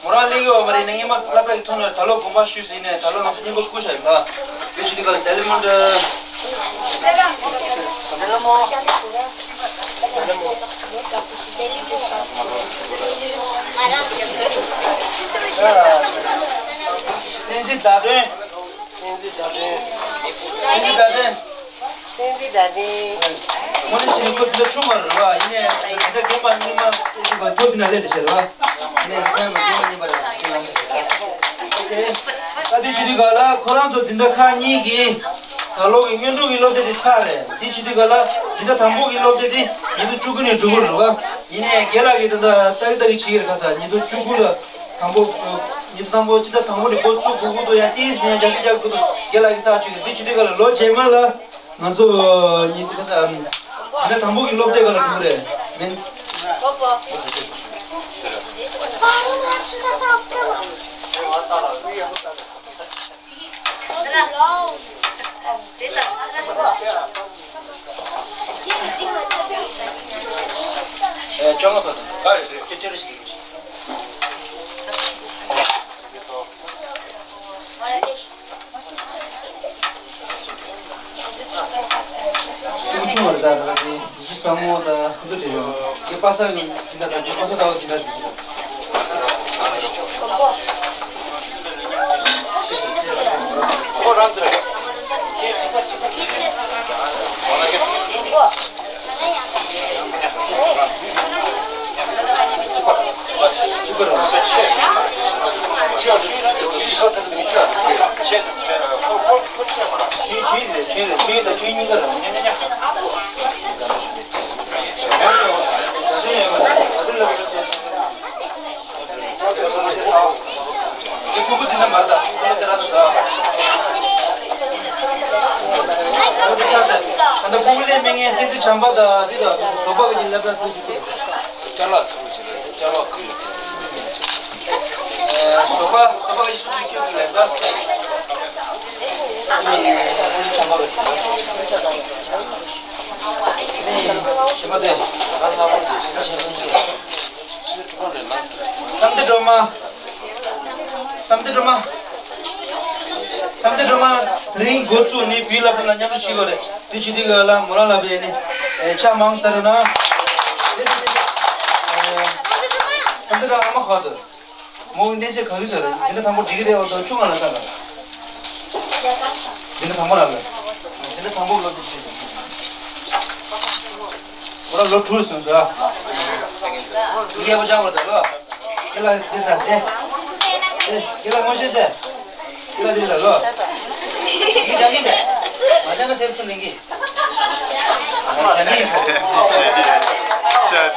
མོ་རང་ལེགས་ཡོད་མ་རེད་ནས་ངས་མ་སློབ་གྲྭ་གི་ཐོག་ནས་ད་ལོ་དགོངས་པ་ཞུས་ཟིན་ནས་ད་ལོ་ང་ཚོ་མཉམ་པོ་བསྐུར་བཞག་ཡིན་ད། དེ་ཆུ་དུས་ག་ལ་དལ་མོ་འདྲ། དལ་མོ། བསྟན་འཛིན་ཟླ་སྒྲོན། བསྟན་འཛིན་ཟླ་སྒྲོན། བསྟན་འཛིན་ཟླ་སྒྲོན། བསྟན་འཛིན་ཟླ་སྒྲོན། དངོས་གནས་བྱས་ནས་ཁོ་དེ་འདྲ་ཆུང་མ་རེད་བ། ཡིན་ནའི་དེ་འདྲ་རྒན་པ་རྙིང་མ་བསྟན་འཛིན་པ་ཐོབ་དེ་ན་སླེབས་དེ་བྱས་རེད་བ། ཡིན་ནའི་རྒན་པ་རྒན་པ་རྙིང་པ་རེད་བ། དེ་ལ་ད་དེ་བྱེད་དུས་ག་ལ་ཁོ་རང་ཚོ་འཛིན་གྲྭ་ཁག་གཉིས་ཀྱི་ད་ལོ་གི་སྔོན་འགྲོ་གི་སློབ་དེབ་དེ་ཚར་རེད། དེ་བྱེད་དུས་ག་ལ་འཛིན་གྲྭ་དང་པོ་གི་སློབ་དེབ་དེ་ཉིས་སྟོང་བཅུ་དགུ་ནས་འགྲོ་གི་རེད་བ། ཡིན་ནའི་རྒན་ལགས་ཀྱིས་ད་ལྟ་ཏག་ཏག་གི་བྱེད་ཀྱི་རེད། ཁ་ས་ཉིས་སྟོང་བཅུ་དགུ་ལ་དང་པོ། ཉིས་སྟོང་དང་པོ་སྤྱི་ཟླ་དང་པོ་ནས་འགོ་བཙུགས་དགོས་ཀྱི་འདུག་ཡང་ཏིས་ཡང་རྒྱ་སྐྱེད་རྒྱག་དགོས་འདུག་རྒན་ལགས་ཀྱིས་ཐག་གཅོད་ཀྱི་རེད། དེ་བྱེད་དུས་ག་ལ་ལོ་རྗེས་མ་ལ་ང་ཚོ་ཉིས་སྟོང་ཁ་ས་ཉིས་སྟོང་དང་པོ་གི་སློབ་དེབ་ག་ལ་འགྲོ་གི་རེད་མིན། ཏུ་ཆུང་བར་ད་ད་དེ་གཞི་ཟབ་མོ་ད་ཁུ་ཚུར་དེ་ཡོང་དེ་པ་ས་ཡིན་ཅི་འདྲ་ད་དེ་པ་ས་ད་བ་ཅི་འདྲ་དེ། ཁོ་རང་ཚོ་རེད། ཁྱེད་གཅིག་པ་གཅིག་པ་གཅིག་པ། མི་ངན་བསྟན་འཛིན་བྱམས་པ་དང་རི་དང་བཟོ་པ་གི་ལས་ཀ་ཐུག་ཅིག་ཅ་ལག་ཐུག་ཅིག་ཅ་ལག་ཁུར་ཅིག་བཟོ་པ་བཟོ་པ་གི་སུ་ཐུག་ཁྱོད་ཀྱི་ལས་ཀ་བྱམས་པ་རེད། ཞི་མ་དེ་ང་ལྔ་པོ་དེ་ཅི་ཟེར་ལུང་གི་ཅི་ཟེར་ཐུག་པ་རེད་ལ། བསམ་གཏན་སྒྲོལ་མ། བསམ་གཏན་སྒྲོལ་མ། བསམ་གཏན་སྒྲོལ་མ། དེ་རིང་འགོ་བཙུགས་ནས་བོད་སློབ་གྲྭ་ལ་མཉམ་ཞུགས་བྱེད་དགོས་རེད། དེ་བྱེད་དུས་སྒང་ལ་མོ་རང་ལ་བས་ནས་ཕྱག་མང་སྟེར་རོགས་གནང་། དེ་དེ་དེ་བསམ་གཏན་སྒྲོལ་ཨ་མ་ག་པར་འདུག་མོ་གི་གནས་ཚད་ག་གི་ཟེར་རེད། འཛིན་གྲྭ་དང་པོ་འགྲིག་གི་རེད། འོ་དོ་ཆུང་ང་ལ་ས་ལ། འཛིན་གྲྭ་དང་པོ་ར་ལ། འཛིན་གྲྭ་དང་པོ་སློབ་དེབ་ཆེ་ཆུང་། ཁོ་རང་ལོ་དྲུག་སོང་ཟེར། ཡག་པོ་སྦྱང་དགོས་ད་ལོ། ཁྱེད་ལ་འདི་ད་དེ། དེ་ཁྱེད་ལ་ངོ་ཤེས་ཟེར། ཁྱེད་ལ་འདི་ད་ལོ། ཡིན་སྦྱང་གི་འདི། མ་སྦྱང་ན་དེབ་སུ་ལེན་གི། མ་སྦྱང་གི་ཡིན་ཟེར། ཁྱེད་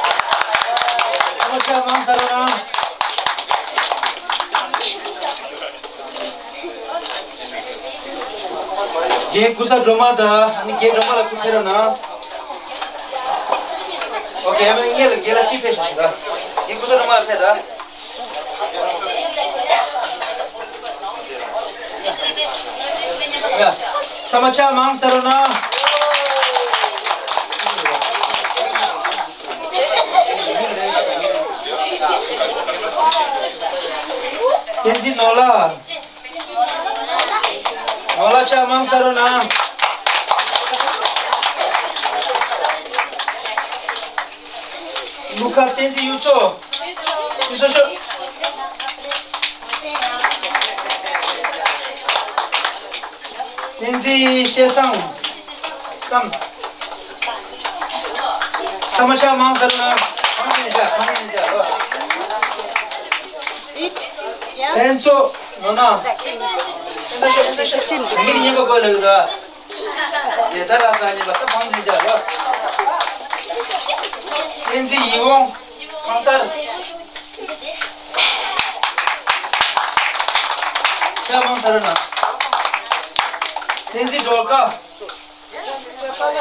ལ་ཕྱག་མང་སྟེར་རོགས་གནང་། རྒན་ཀུན་བཟང་སྒྲོལ་མ་དང་ཨ་ནི་རྒན་སྒྲོལ་མ་ལགས་ཚུར་ཕེབས་རོགས་གནང་། ཨོ་ཁེ། ཨ་ནི་ངེད་ལ་རྒན་ལགས་གཅིག་ཕེབས་ཤོག་ཞིག་ད། རྒན་ཀུན་བཟང་སྒྲོལ་མ་ལགས་ཕེབས་ད། ཡ། ཚང་མ་ཕྱག་མང་སྟེར་རོགས་གནང་། བསྟན་འཛིན་ནོར་ལྷ། ནོར་ལྷ་ཕྱག་མང་སྟེར་རོགས་གནང་། ལུ་ཁ་བསྟན་འཛིན་གཡུ་མཚོ། གཡུ་མཚོ་ཤོག་བསྟན་འཛིན་སྐལ་བཟང་བསམ། ཚང་མ་ཕྱག་མང་སྟེར་རོགས་གནང་། ཕམ་ཉེས་ནས་བཞག་ཕམ་ཉེས་ནས་བཞག་ལོ། ལྷན་ཚོགས་ནོར་གནང་། ལྷན་ཚོགས་ཤོག་ལྷན་ཚོགས་ཤོག་མི་གཉིས་ཀྱི་བརྙན་པར་བཀོད་ལེགས་ད། ལས་ད་ར་ས་གཉིས་པ་ད་ཕམ་ཉེས་བཞག་ལོ། བསྟན་འཛིན་ཡིད་འོང་ཁང་གསར། ཕྱག་མང་སྟེར་རོགས་གནང་། བསྟན་འཛིན་སྒྲོལ་དཀར། སྒྲོལ་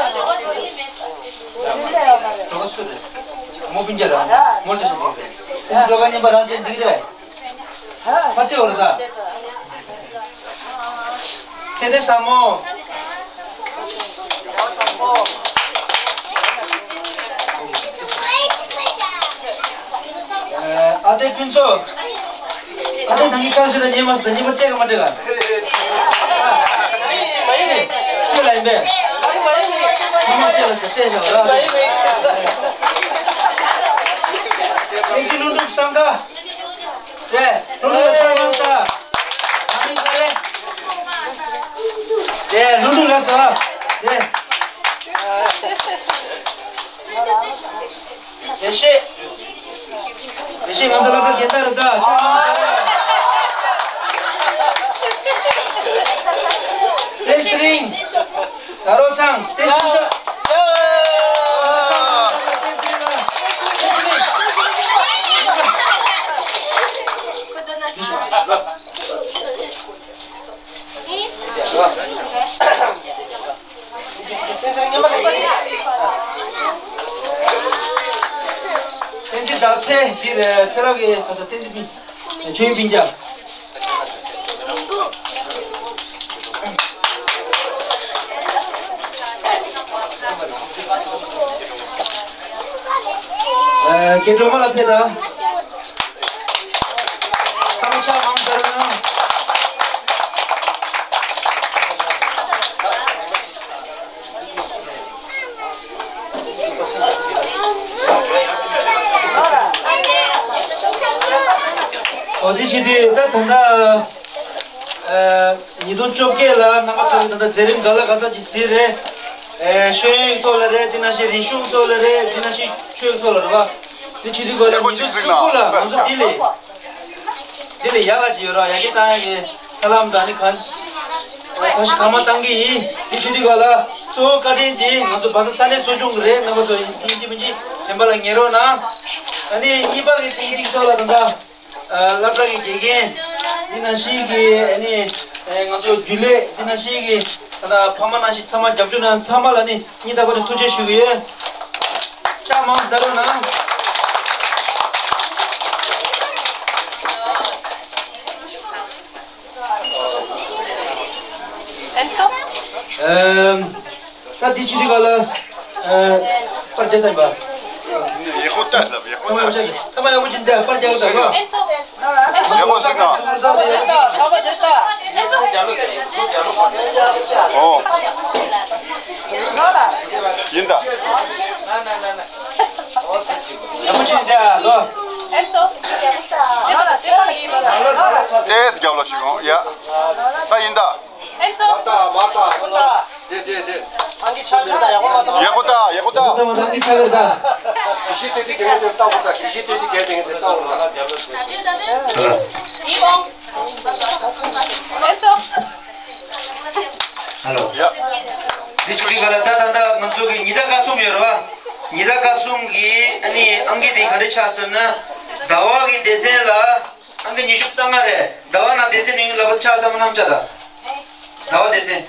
དཀར་སུ་རེད། མོ་སྤུན་ཀྱག་ར། མོ་འདྲ་ཞིག་འདུག་རེད། བསྟན་འཛིན་སྒྲོལ་དཀར་མཉམ་པ་རང་བཙན་འགྲིག་རེད། ཕ་སྤྲེའུ་རེད་ད། ཚེ་བརྟན་བཟང་མོ། ཨ་ཏེ་ཕུན་ཚོགས། ཨ་ཏེ་ད་གིན་ཁ་ཤས་ལ་ཉན་མ་སོང་ད་ཉན་པ་སྤྲད་ག་མ་སྤྲད་ག་མ་ཡིན་ནི། སྤྲད་ལ་ཡིན་པས། ཚང་མ་སྤྲད་ལ་སོང་སྤྲད་བཞག་ར། ཨེ་ཙི་ལྷུན་གྲུབ་བསམ་དགའ། དེ་ལྷུན་གྲུབ་ལ་ཕྱག་མང་སྟེར། ཨ་མིན་ག་རེ། དེ་ལྷུན་གྲུབ་ལ་སོ། དེ། དེ་ཤེས། དེ་ཤེས་ང་ཚོ་སློབ་གྲྭ་རྒན་དར་རུ་ད་ཕྱག་མང་སྟེར། བསྟན་ཚེ་རིང་། ད་རོ་ཚང་། བསྟན་ཚེ་རིང་ཤོག་བསྟན་འཛིན་ཟླ་ཚེ་འདི་རེད། ཚེ་རབས་ཀྱི་ཁ་ས་བསྟན་འཛིན་ཆོས་དབྱིངས་སྤུན་ཀྱག་ཨ། རྒན་སྒྲོལ་མ་ལགས་ཕེབས་དང་། ཚང་མ་ཕྱག་མང་སྟེར་རོགས་གནང་། འོ་དེ་བྱེད་དུས་ད་ད་ལྟ་ཨ། ཉིས་སྟོང་བཅོ་བརྒྱད་ལ་རྣམ་པ་ཚོ་གི་ད་ལྟ་མཛད་རིམ་ག་ལ་ག་ཚོད་ཅིག་གཟིགས་རེད། ཨེ། ཤེས་ཡོན་ཐོག་ལ་རེད། དེ་ནང་བཞིན་རིག་གཞུང་ཐོག་ལ་རེད། དེ་ནང་བཞིན་ཆོས་ཐོག་ལ་རེད་བ། དེ་བྱེད་དུས་སྒང་ལ་ཉིས་སྟོང་བཅུ་དགུ་ལ་ང་ཚོ་འདི་ལས་འདི་ལས་ཡག་ག་ཅིག་ཡོད་ར། ཡར་རྒྱས་བཏང་ཡག་གི་ཐབས་ལམ་དང་ནི་གང་གང་ཞིག་གང་མང་བཏང་གི་ཡིན། དེ་བྱེད་དུས་སྒང་ལ་གཙོ་བོ་བཀའ་དྲིན་དེ་ང་ཚོ་བ་ས་ས་གནས་གཙོ་སྐྱོང་གི་རེད། རྣམ་པ་ཚོ་ཡིན་གཅིག་མིན་གཅིག་དྲན་པ་ལ་ངེས་རོགས་གནང་། ཨ་ནི་གཉིས་པ་གི་ཚིག་གཅིག་ཐོག་ལ་ད་ལྟ། ཨ། སློབ་གྲྭ་གི་དགེ་རྒན། འདི་ནང་བཞིན་གྱི་ཨ་ནི་ ཨེ། ང་ཚོ་རྒྱུན་ལས་འདི་ནང་བཞིན་གྱི་ད་ལྟ་ཕ་མ་ནང་བཞིན་ཚང་མ་རྒྱབ་སྐྱོར་གནང་ཚང་མ་ལ་ནི་སྙིང་ཐག་པ་ནས་ཐུགས་རྗེ་ཞུ་གི་ཡོད། ཅག་མང་ཟླ་རོགས་གནང་། ཨེམ་སོ། ཨེམ། ད་འདི་ཆུ་དུས་ག་ལ། ཨ། པར་རྒྱག་ས་ཡིན་པ། ཡག་པོ་ལྟ་ལབ་ཡག་པོ་ལྟ། ཚང་མ་ཡག་པོ་ཅིག་འདི་པར་རྒྱག་ད་གོ། ཡག་པོ་ཟིན་ནོ། ཨོ། ཡིན་ད། ཡག་པོ་ཅིག་འདི་ལོ། ཏེ་རྒྱབ་ལ་ཞིག་འོང་ཡ། ད་ཡིན་ད། ཨེ་ཙོ། མ་ཏ་མ་ཏ། དེ་དེ་དེ། ཨང་ཀི་ཆག་གི་ད་ཡག་པོ་མ་ད། ཡག་པོ་ད་ཡག་པོ་ད། ད་མ་ད་ཨང་ཀི་ཆག་གི་ད། གི་ཤི་དེ་དེ་གེ་དེ་ལྟ་བུ་ད། གི་ཤི་དེ་དེ་གེ་དེ་ལྟ་བུ་ད། ཨེ་ཙོ། ཧ་ལོ། ཡ། འདི་ཆུ་ལི་ག་ལ་ད་ད་ད་ང་ཚོ་གི་ཉི་ཟླ་སྐར་གསུམ་ཡོད་རེད་བ། ཉི་ཟླ་སྐར་གསུམ་གི་ཨ་ནི་ཨང་ཀི་དེ་ག་རེ་ཆགས་ཟེར་ན། ཟླ་བ་གི་སྡེ་ཚན་ལ། ཨང་ཀི་ཉི་ཤུ་རྩ་ལྔ་རེད། ཟླ་བ་ནང་སྡེ་ཚན་ནི་ལབ་ཆ་ཚང་མ་རྣམས་ཆ་ད། ཟླ་བ་སྡེ་ཚན།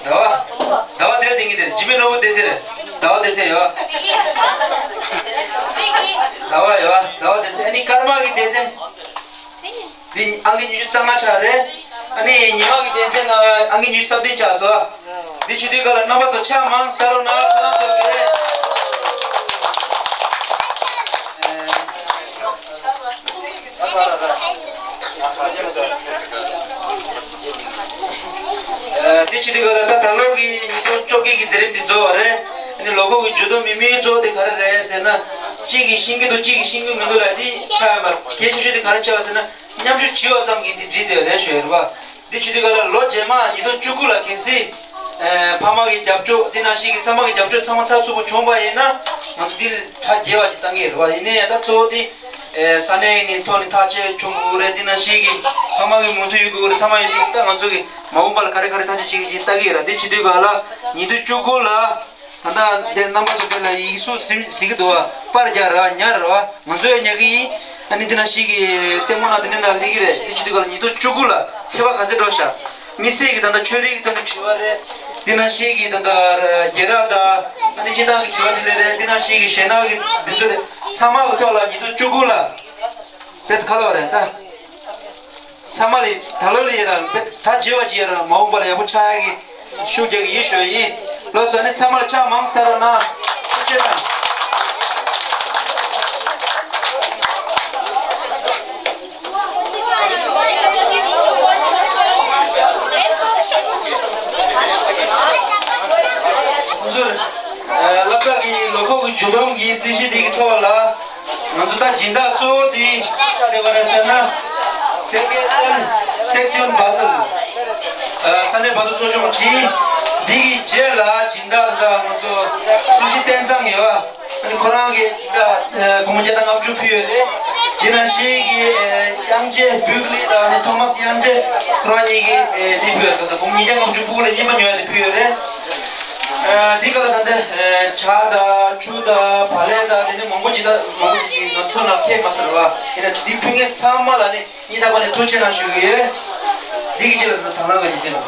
ཟླ་བ། ཟླ་བ་དེར་དེང་གི་དེར་འཇིགས་མེད་ནོར་བུ་སྡེ་ཚན་རེད། ཟླ་བ་སྡེ་ཚན་ཡོད། ཟླ་བ་ཡོད། ཟླ་བ་སྡེ་ཚན་ཨ་ནི་སྐར་མ་གི་སྡེ་ཚན། འདི་ཨང་ཀི་ཉི་ཤུ་རྩ་ལྔ་ཆ་རེད། ཨ་ནི་ཉི་མ་གི་སྡེ་ཚན་ནང་ཨང་ཀི་ཉི་ཤུ་རྩ་བདུན་ཆགས་སོ། འདི་ཆུ་དུས་ག་ལ་རྣམ་པ་ཚོ་ཆ་མང་ས་རོ་ན་ཚོ་ཚོ་གི། འདི་ཆུ་དུས་ག་ལ་ད་ད་ལོ་གི་ཉིས་སྟོང་བཅོ་བརྒྱད་ཀྱི་མཛད་རིམ་འདི་རྫོགས་པ་རེད། ཨ་ནི་ལོ་འཁོར་གྱི་བརྗོད་དོན་མི་མིའི་གཙོ་བོ་དེ་ག་རེ་རེད་ཟེར་ན། གཅིག་གིས་ཤེས་ཀྱི་འདུག་གཅིག་གིས་ཤེས་ཀྱི་མི་འདུག་ལ། འདི་ཆགས་ཡོད་མ་རེད། གལ་ཆེ་ཤོས་དེ་ག་རེ་ཆགས་པ་ཟེར་ན། མཉམ་ཞུགས་བྱེད་པ་ཙམ་གྱིས་འདི་འགྲིག་བསྡད་རེད་ཞུ་ཡ་རེད་པ། འདི་བྱེད་དུས་ག་ལ་ལོ་རྗེས་མ་ཉིས་སྟོང་བཅུ་དགུ་ལ་གལ་སྲིད། ཨེ། ཕ་མ་གི་རྒྱབ་སྐྱོར་འདི་ནང་བཞིན་གྱི་ཚང་མ་གི་རྒྱབ་སྐྱོར་ཚང་མ་ཚགས་ཚུད་པོ་བྱུང་བ་ཡིན་ན། ང་ཚོ་འདི་ལ་གྲ་རྒྱས་པ་ཅིག་བཏང་གི་རེད་པ། ཡིན་ནའི་ཡང་ད་གཙོ་བོ་འདི། ཨེ། ས་གནས་ནས་ཐོག་ནས་ཐག་གཅོད་བྱུང་དགོས་རེད། འདི་ནང་བཞིན་གྱི་ཕ་མ་གི་མོས་མཐུན་ཡོད་དགོས་རེད། ཚང་མ་ཡོད་དུས་ད་ང་ཚོ་གི་མ་འོངས་པ་ལ་ག་རེ་ག་རེ་ཐག་གཅོད་བྱེད་ཀྱི་ཅིག་ལྟ་གི་ཡོད་ར། འདི་བྱེད་དུས་ག་ལ་ཉིས་སྟོང་བཅུ་དགུ་ལ། ད་ལྟ་འདིར་རྣམ་པ་ཚོ་དེ་ལ་ཡིག་གཟུགས་གཟིགས་གཟིགས་ཀྱི་འདུག་བ། པར་རྒྱག་རེད་བ། ཉར་རེད་བ། ང་ཚོ་ཡང་ཉར་གྱི་ཡིན། ཨ་ནི་འདི་ནང་བཞིན་གྱི་ལྟད་མོ་ནང་དེ་འདྲ་ནང་སླེབས་ཀྱི་རེད། འདི་བྱེད་དུས་ག་ལ་ཉིས་སྟོང་བཅུ་དགུ་ལ་ཁྱད་པར་ག་ཚོད་འགྲོ་ཤག་དམིགས་བསལ་གྱི་ད་ལྟ་ཆོས་རིག་གི་ཐོག་ནས་དྲི་བ་རེད། འདི་ནང་བཞིན་གྱི་ད་ལྟ་རྒྱལ་རབས་དང་ཨ་ནི་སྤྱི་བཏང་གི་དྲི་བ་དེ་འདྲ་རེད། འདི་ནང་བཞིན་གྱི་གཞས་སྣང་གི་འདི་ཚོ་རེད། ཚང་མ་གི་ཐོག་ལ་ཉིས་སྟོང་བཅུ་དགུ་ལ་དཔེ་ཁ་ལོ་རེད་ད། ཚང་མ་ལ་ད་ལོ་ལ་ཡིན་ར་དཔེ་གྲ་རྒྱས་པ་ཅིག་ཡོད་ར། མ་འོངས་པ་ལ་ཡག་པོ་ཆགས་ཡག་གི་ཤུགས་རྒྱག་གི་ཡིན་ཞུ་ཡ་ཡིན། ལགས་སོ། ཨ་ནི་ཚང་མ་ལ་ཆ་མང་ས་ཐལ་རོགས་གནང་། ཐུགས་རྗེ་གནང་། ཁོང་ཚོར། ཨ། སློབ་གྲྭ་གི་ལོ་འཁོར་གྱི་བརྗོད་དོན་གྱི་རྩིས་གཞི་འདི་གི་ཐོག་ལ། ང་ཚོ་ད་སྦྱིན་བདག་གཙོ་བོ་དེ་ཆ་དེ་བ་རེད་ཟེར་ན། ཐེ་ཀེ་སན་སེག་ཤོན་བྷ་སལ། ཨ། ས་གནས་བྷ་སལ་ཚོགས་ཆུང་བྱིན། འདི་གི་རྗེས་ལ་སྦྱིན་བདག་ད་ང་ཚོ་སུ་ཤི་བསྟན་འཛིན་ཡོད། ཨ་ནི་ཁོ་རང་གིས་སྦྱིན་བདག་ཨ་སྒོར་མོ་བརྒྱ་དང་ལྔ་བཅུ་ཕུལ་ཡོད་རེད། འདི་ནང་བཞིན་གྱི་ཨ་དབྱངས་ཅན་སྦུག་ལི་དང་ཨ་ནི་ཐོ་མཱ་སི་དབྱངས་ཅན། ཁོ་རང་གཉིས་ཀྱིས་ཨ་འདི་ཕུལ་ཡོད་རེད། ཁ་སང་སྒོར་མོ་ཉིས་བརྒྱ་ལྔ་བཅུ་སྤུ་གུ་ལ་རྙིང་པ་ཉོ་ཡ་དེ་ཕུལ་ཡོད་རེད། ཨ། འདི་ག་ལ་ད་ལྟ་ཨ་ཇ་དང་ཆུ་དང་བག་ལེབ་དང་དེ་ནས་མང་པོ་ཅིག་ད་མང་པོ་ཅིག་ང་ཚོ་ཐོན་ལ་ཁེལ་མ་སོང་ར་བ། ཡིན་ན་འདི་ཕུལ་མཁན་ཚང་མ་ལ་ནི་སྙིང་ཐག་པ་ནས་ཐུགས་རྗེ་གནང་ཞུ་གི་ཡོད། འདི་གི་རྗེས་ལ་ད་དང་བླངས་པའི་འཇིག་རྟེན་ལ།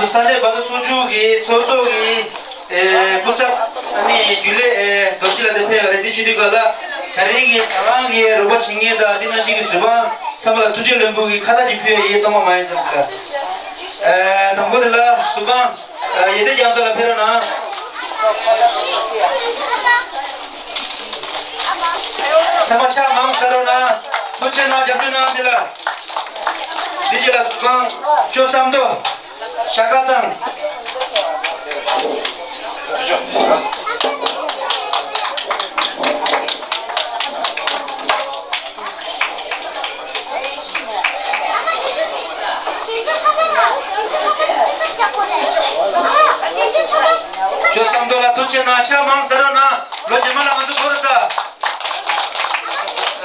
ས་གནས་བ་ཚོ་ཚོགས་ཆུང་གི་ཚོགས་གཙོ་གི་ཨེ་སྐུ་ཚབ་ཨ་ནི་རྒྱུན་ལས་ཨེ་རྡོ་རྗེ་ལགས་དེ་ཕེབས་ཡོད་རེད། དེ་བྱེད་དུས་ག་ལ་ད་རིང་གི་ད་རང་གི་རོགས་པ་བྱེད་མཁན་དང་དེ་ནང་བཞིན་གྱི་གཟུ་དཔང་ཚང་མ་ལ་ཐུགས་རྗེ་ལེགས་འབུལ་གྱི་ཁ་བཏགས་ཅིག་ཕུལ་ཡས་ཡིན། གཏོང་མ་མ་ཡིན་ཙམ་ག་ཨེ་དང་པོ་དེ་ལ་གཟུ་དཔང་ཡེ་ཏེ་རྒྱ་མཚོ་ལགས་ཕེབས་རོགས་གནང་། ཚང་མ་ཕྱག་མང་ཟ་རོགས་གནང་། ཐུགས་རྗེ་གནང་། རྒྱབ་སྐྱོར་གནང་། འདི་ལ་འདི་རྗེས་ལ་གཟུ་དཔང་ཅོ་བསམ་མདོ། ཤ་ཁ་ཚང་། ཇོ་བསམ་མདོ་ལ་ཐུགས་རྗེ་གནང་། ཕྱག་མང་ཟ་རོགས་གནང་། ལོ་རྗེས་མ་ལ་ང་ཚོ་འགྲོ་རོགས་གནང་།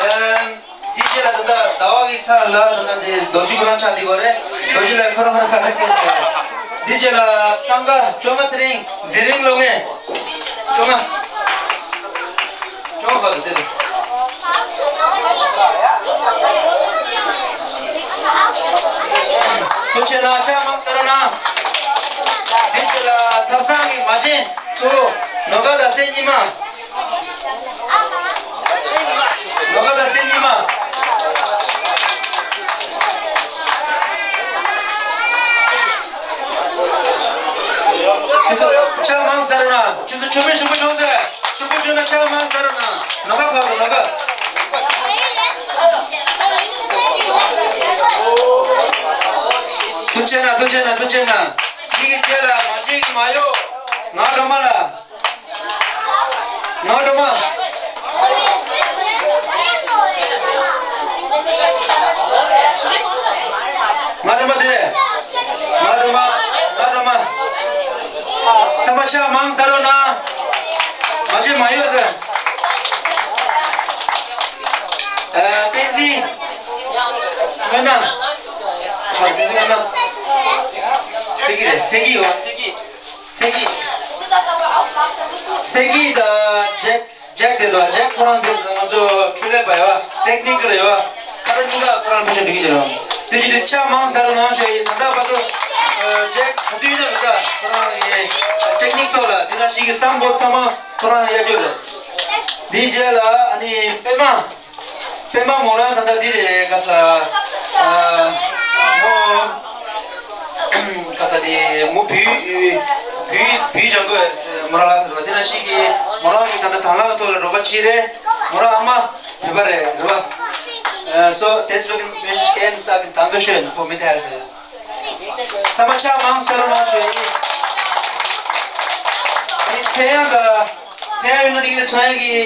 ཨེམ། འདི་རྗེས་ལ་ད་ལྟ་ཟླ་བ་གི་ཚར་ལ་ད་ལྟ་འདི་རྡོ་རྗེ་ཁོ་རང་ཆགས་འདི་གོ་རེད། རྡོ་རྗེ་ལ་ཁོ་རང་ཁོ་རང་ཁ་ཐག་སྐད་ཆ། འདི་རྗེས་ལ་སང་ག་བཅོ་ལྔ་ཚེ་རིང་། འཛིན་རིང་ལོ་ངེས། བཅོ་ལྔ། བཅོ་ལྔ་ཁ་ཐུག་དེ་དེ། ཐུགས་རྗེ་གནང་། ཕྱག་མང་ཟ་རོགས་གནང་། འདི་རྗེས་ལ་ཐབ་ཚང་གི་མ་བྱན་ཚོ་ནོ་ག་ད་སེ་ཉི་མ། ལོ་ག་ད་སེ་ཉི་མ། ཁྱོད་ཚོ་ཕྱག་མང་ཟ་རོགས་གནང་། ཁྱོད་ཚོ་ཆོ་མེད་ཤོག་བུ་ཆུང་ཟེར། ཤོག་བུ་ཆུང་ན་ཕྱག་མང་ཟ་རོགས་གནང་། ལོ་ག་ཕར་དུ་ལོ་ག། ཐུགས་རྗེ་གནང་། ཐུགས་རྗེ་གནང་། ཐུགས་རྗེ་གནང་། འདི་གི་རྗེས་ལ་མ་བྱན་གི་མ་གཡོག་ང་སྒྲོལ་མ་ལ། ང་སྒྲོལ་མ། ང་སྒྲོལ་མ་དེ། ང་སྒྲོལ་མ། ང་སྒྲོལ་མ། ཚང་མ་ཕྱག་མང་ཟ་རོགས་གནང་། མ་བྱན་མ་གཡོག་དེ། ཨ། བསྟན་འཛིན། སྔོན་ན། ཨ། བསྟན་འཛིན་སྔོན་ན། ཚེ་གི་རེད། ཚེ་གི་ཡོད། ཚེ་གི། ཚེ་གི། ཚེ་གི་དང་ཇེག་ཇེག་དེ་དང་ཇེག་ཁོ་རང་དེ་ང་ཚོ་འཕྲུལ་ལས་པ་ཡོད། ཊེག་ནིག་ཡོད། ཁ་ཏ་གཉིས་ཀ་ཁོ་རང་ཕུལ་བྱུང་འགྲིག་གི་རེད། དེ་བཞིན་དུ་ཕྱག་མང་ཟ་རོགས་གནང་ཞུ་ཡིན། ད་ལྟ་བར་དུ་ཇེག་ག་དུས་ན་རེད་ད་ཁོ་རང་གི་ཊེག་ནིག་ཐོག་ལ་དེ་ནང་བཞིན་གྱི་བསམ་བློ་ཚང་མ་ཁོ་རང་གཡར་རྒྱུ་རེད། དེའི་རྗེས་ལ་ཨ་ནི་པད་མ། པད་མ་མོ་རང་ད་ལྟ་འདི་རེད། ག་ས། ཨ། མོ། ག་ས་དེ་མོ་བུ། བུ་བུ་ལྗང་ཁུ་མོ་རང་ལགས་ཟེར་བ་འདི་ན་ཞིག་གི་མོ་རང་གི་ད་ལྟ་དང་བླངས་ཐོག་ལ་རོགས་པ་བྱེད་རེད། མོ་རང་ཨ་མ་བོད་པ་རེད། རེད་པ། ཨ། so deswegen möchte ich gerne sagen, Dankeschön für Mithilfe. ཚང་མ་ཕྱག་མང་སྟེ་རོགས་གནང་ཞུ་ཡིན། ཨ་ནི་ཚེ་དབྱངས་དང་། ཚེ་ཡོད་ན་འགྲིག་གི་རེད། ཚོང་ཡག་གི།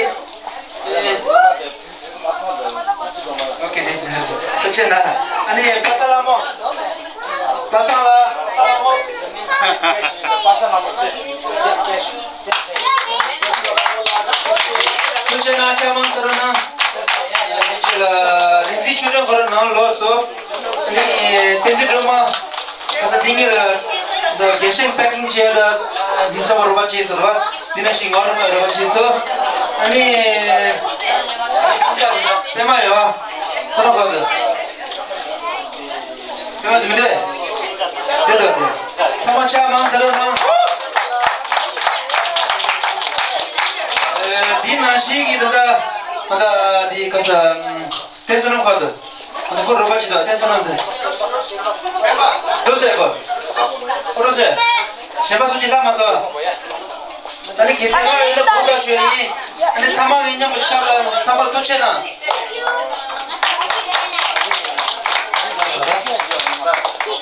ཨོ་ཁེ། དེ་ཐུགས་རྗེ་གནང་། ཨ་ནི་པ་སངས་ལྷ་མོ། པ་སངས་ལ། པ་སངས་ལྷ་མོ། ཐུགས་རྗེ་གནང་། ཕྱག་མང་སྟེ་རོགས་གནང་། ཨ་ནི་ཁྱེད་ལ་རིག་འཛིན་ཆོས་སྒྲོན་ཁོ་རང་ནང་ལོགས་སུ། ཨ་ནི་བསྟན་འཛིན་སྒྲོལ་མ། ཁ་ས་འདི་གཉིས་ལ་ད་རྒྱལ་སྤྱིའི་པེ་ཀིང་བྱས་ད་འདི་ཚང་མ་རོགས་པ་བྱས་སོང་ར། འདི་ན་ཞིག་ང་རོགས་པ་རོགས་པ་བྱས་སོང་། ཨ་ནི་པད་མ་ཡོད་ཁོ་རང་ཁོ་ཚོ། པད་མ་འདི་མི་འདུག་དེ་འདུག་དེ། ཚང་མ་ཕྱག་མང་སྟེ་རོགས་གནང་། ཨ། འདི་ན་ཞིག་གི་ད་ད་ད་འདི་ཁ་ས། བསྟན་བསོད་ནམས་ཁ་ཐུག་ཨ་ནི་ཁོ་རོགས་པ་བྱེད་དོ། བསྟན་བསོད་ནམས་དེ། འགྲོ་ཟེར་ཁོ། ཁོ་འགྲོ་ཟེར། གཞན་པ་སུ་གཅིག་ལྷག་མ་སོང་། ད་ནི་གལ་སྲིད་ང་ཡོད་ན་གོ་བརྡ་ཞུ་ཡ་ཡིན། ཨ་ནི་ཚང་མ་གི་མཉམ་དུ་ཆགས་ལ་ཚང་མར་ཐུགས་རྗེ་གནང་།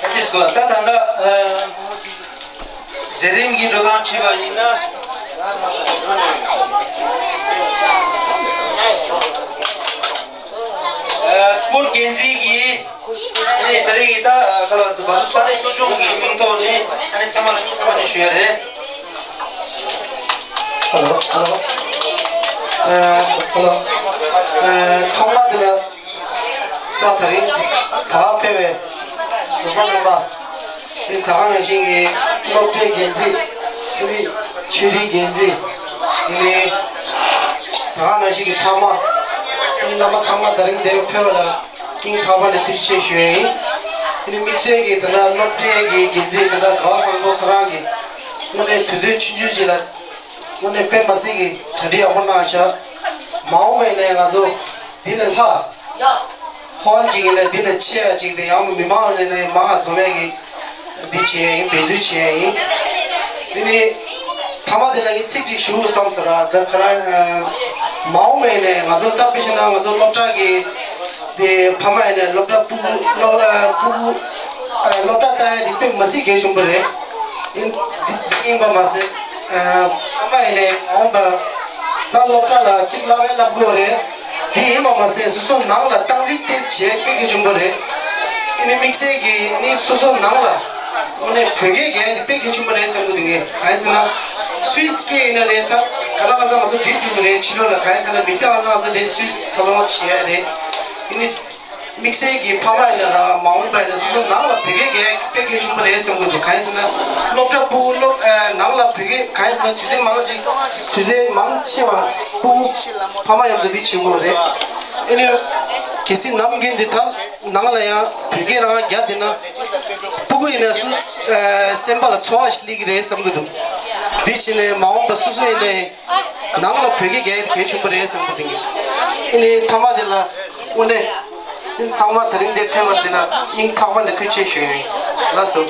ཨེ་ཏིས་གོ་ད་ད་ད། མཛད་རིམ་གྱི་འགྲོ་སྟངས་བྱས་པ་ཡིན་ན། ཨ། སྤོར་འགན་འཛིན་གྱིས་ནི་ད་རེས་ཀྱི་ད་ག་ལ་བ་སོ་ས་གནས་གཙོ་སྐྱོང་གི་མིང་ཐོག་ནས་ཨ་ནི་ཚང་མ་ལ་སྙིང་ཐག་པ་ནས་ཞུ་ཡ་རེད། ཧེ་ལོ། ཧེ་ལོ། ཨ། ཧེ་ལོ། ཨ། ཐོག་མ་དེ་ལ། ད་ད་རིང་ད་ཕེབས་པའི་བཟོ་པ་རྣམ་པ། དེ་ད་ག་ནང་བཞིན་གྱི་སློབ་གྲྭའི་འགན་འཛིན། ཆོས་རིག་ཆོས་རིག་འགན་འཛིན། དེ་ནས་ད་ག་ནང་བཞིན་གྱི་ཕ་མ། དེ་ནས་རྣམ་པ་ཚང་མ་ད་རིང་འདིར་ཕེབས་པ་ལ་སྙིང་ཐག་པ་ནས་ཐུགས་རྗེ་ཆེ་ཞུ་ཡ་ཡིན། དམིགས་བསལ་གྱི་ད་ལྟ་སློབ་གྲྭའི་གི་འགན་འཛིན་ད་ལྟ་ག་བ་བཟང་པོ་ཁོ་རང་གིས་དངོས་གནས་དུས་ཚོད་ཆུང་ཆུང་ཅིག་ལ་དངོས་གནས་དཔེ་མ་སྲིད་ཀྱི་གྲ་སྒྲིག་ཡག་པོ་གནང་བཞག་མ་འོངས་པ་ཡིན་ནའི་ང་ཚོ་འདི་ལས་ལྷག་ཧོལ་ཅིག་ཡིན་ན་འདི་ལས་ཆེ་ཡ་ཅིག་དེ་ཡང་མི་མང་ནས་ནས་མང་ང་འཛོམས་ཡ་གི་འདི་བྱེད་ཡ་ཡིན། འབད་རྩོལ་བྱེད་ཡ་ཡིན། འདི་ནི་ཐ་མ་དེ་ལ་ངས་ཚིག་ཅིག་ཞུ་བསམ་ཟེར་ར། ད་ཁ་ར་མ་འོངས་པ་ཡིན་ནའི་ང་ཚོ་ད་དཔེ་བྱས་ན་ང་ཚོ་སློབ་གྲྭ་གི་དེ་ཕ་མ་ཡིན་ནའི་སློབ་གྲྭ་སྤུ་གུ་སློབ་སྤུ་གུ་སློབ་གྲྭ་བཏང་ཡ་དེ་དཔེ་མ་སྲིད་གལ་ཆེན་པོ་རེད། ཡིན་འདི་ཡིན་པ་མ་ཟད་ཕ་མ་ཡིན་ནའི་མ་འོངས་པ་ད་སློབ་གྲྭ་ལ་གཅིག་བསླབ་ཡ་བསླབ་དགོས་རེད། དེ་ཡིན་པ་མ་ཟད་སོ་སོ་ནང་ལ་སྟངས་འཛིན་ཏོག་ཙམ་བྱེད་དཔེ་གལ་ཆེན་པོ་རེད། ཨ་ནི་དམིགས་བསལ་གྱིས་ཨ་ནི་སོ་སོ་ནང་ལ་དངོས་གནས་བོད་སྐད་རྒྱག་ཡ་དེ་དཔེ་གལ་ཆེན་པོ་རེད་བསམ་གི་འདུག་ངས་གང་ཡིན་ཟེར་ན་སུད་སི་སྐད་ཡིན་ན་རེད། ད་ག་ལ་ང་ཚོ་ང་ཚོ་འགྲིག་འགྲིག་གི་རེད། ཕྱི་ལོགས་ལ་གང་ཡིན་ཟེར་ན་མི་ཚེ་ང་ཚོ་ང་ཚོ་དེ་སུད་སི་འཚར་ལོངས་བྱེད་ཡ་རེད། ཨ་ནི་དམིགས་བསལ་གྱིས་ཕ་མ་ཡིན་ན་ར་མ་འོངས་པ་ཡིན་ན་སོ་སོ་ནང་ལ་བོད་སྐད་རྒྱག་ཡ་དཔེ་གལ་ཆེན་པོ་རེད་བསམ་གི་འདུག་གང་ཡིན་ཟེར་ན་སློབ་གྲྭ་སྤུ་གུ་སློབ་ཨ་ནང་ལ་བོད་སྐད་གང་ཡིན་ཟེར་ན་དུས་ཚོད་མང་ཆེ་དུས་ཚོད་མང་ཆེ་བ་སྤུ་གུ་ཕ་མ་ཡོད་དུ་འདི་བྱེད་དགོས་རེད། ཨ་ནི་གལ་སྲིད་ནམ་རྒྱུན་འདི་ལྟར་ནང་ལ་ཡང་བོད་སྐད་རང་རྒྱག་བསྡད་ན་སྤུ་གུ་ཡིན་ན་སུ་ཨ་སེམས་པ་ལ་ཚོར་བ་ཞིག་སླེབས་ཀྱི་རེད་བསམ་གི་འདུག་འདི་བྱས་ནས་མ་འོངས་པ་སོ་སོ་ཡིན་ནའི་ནང་ལ་བོད་སྐད་རྒྱག་ཡ་དེ་གལ་ཆེན་པོ་རེད་བསམ་གི་འདུག་ཨ་ནི་མཐའ་མ་དེ་ལ་དངོས་གནས་ཚང་མ་དེ་རིང་འདིར་ཕེབས་པ་འདི་ལ་སྙིང་ཐག་པ་ནས་ཐུགས་རྗེ་ཆེ་ཞུ་ཡ་ཡིན། ལགས་སོ།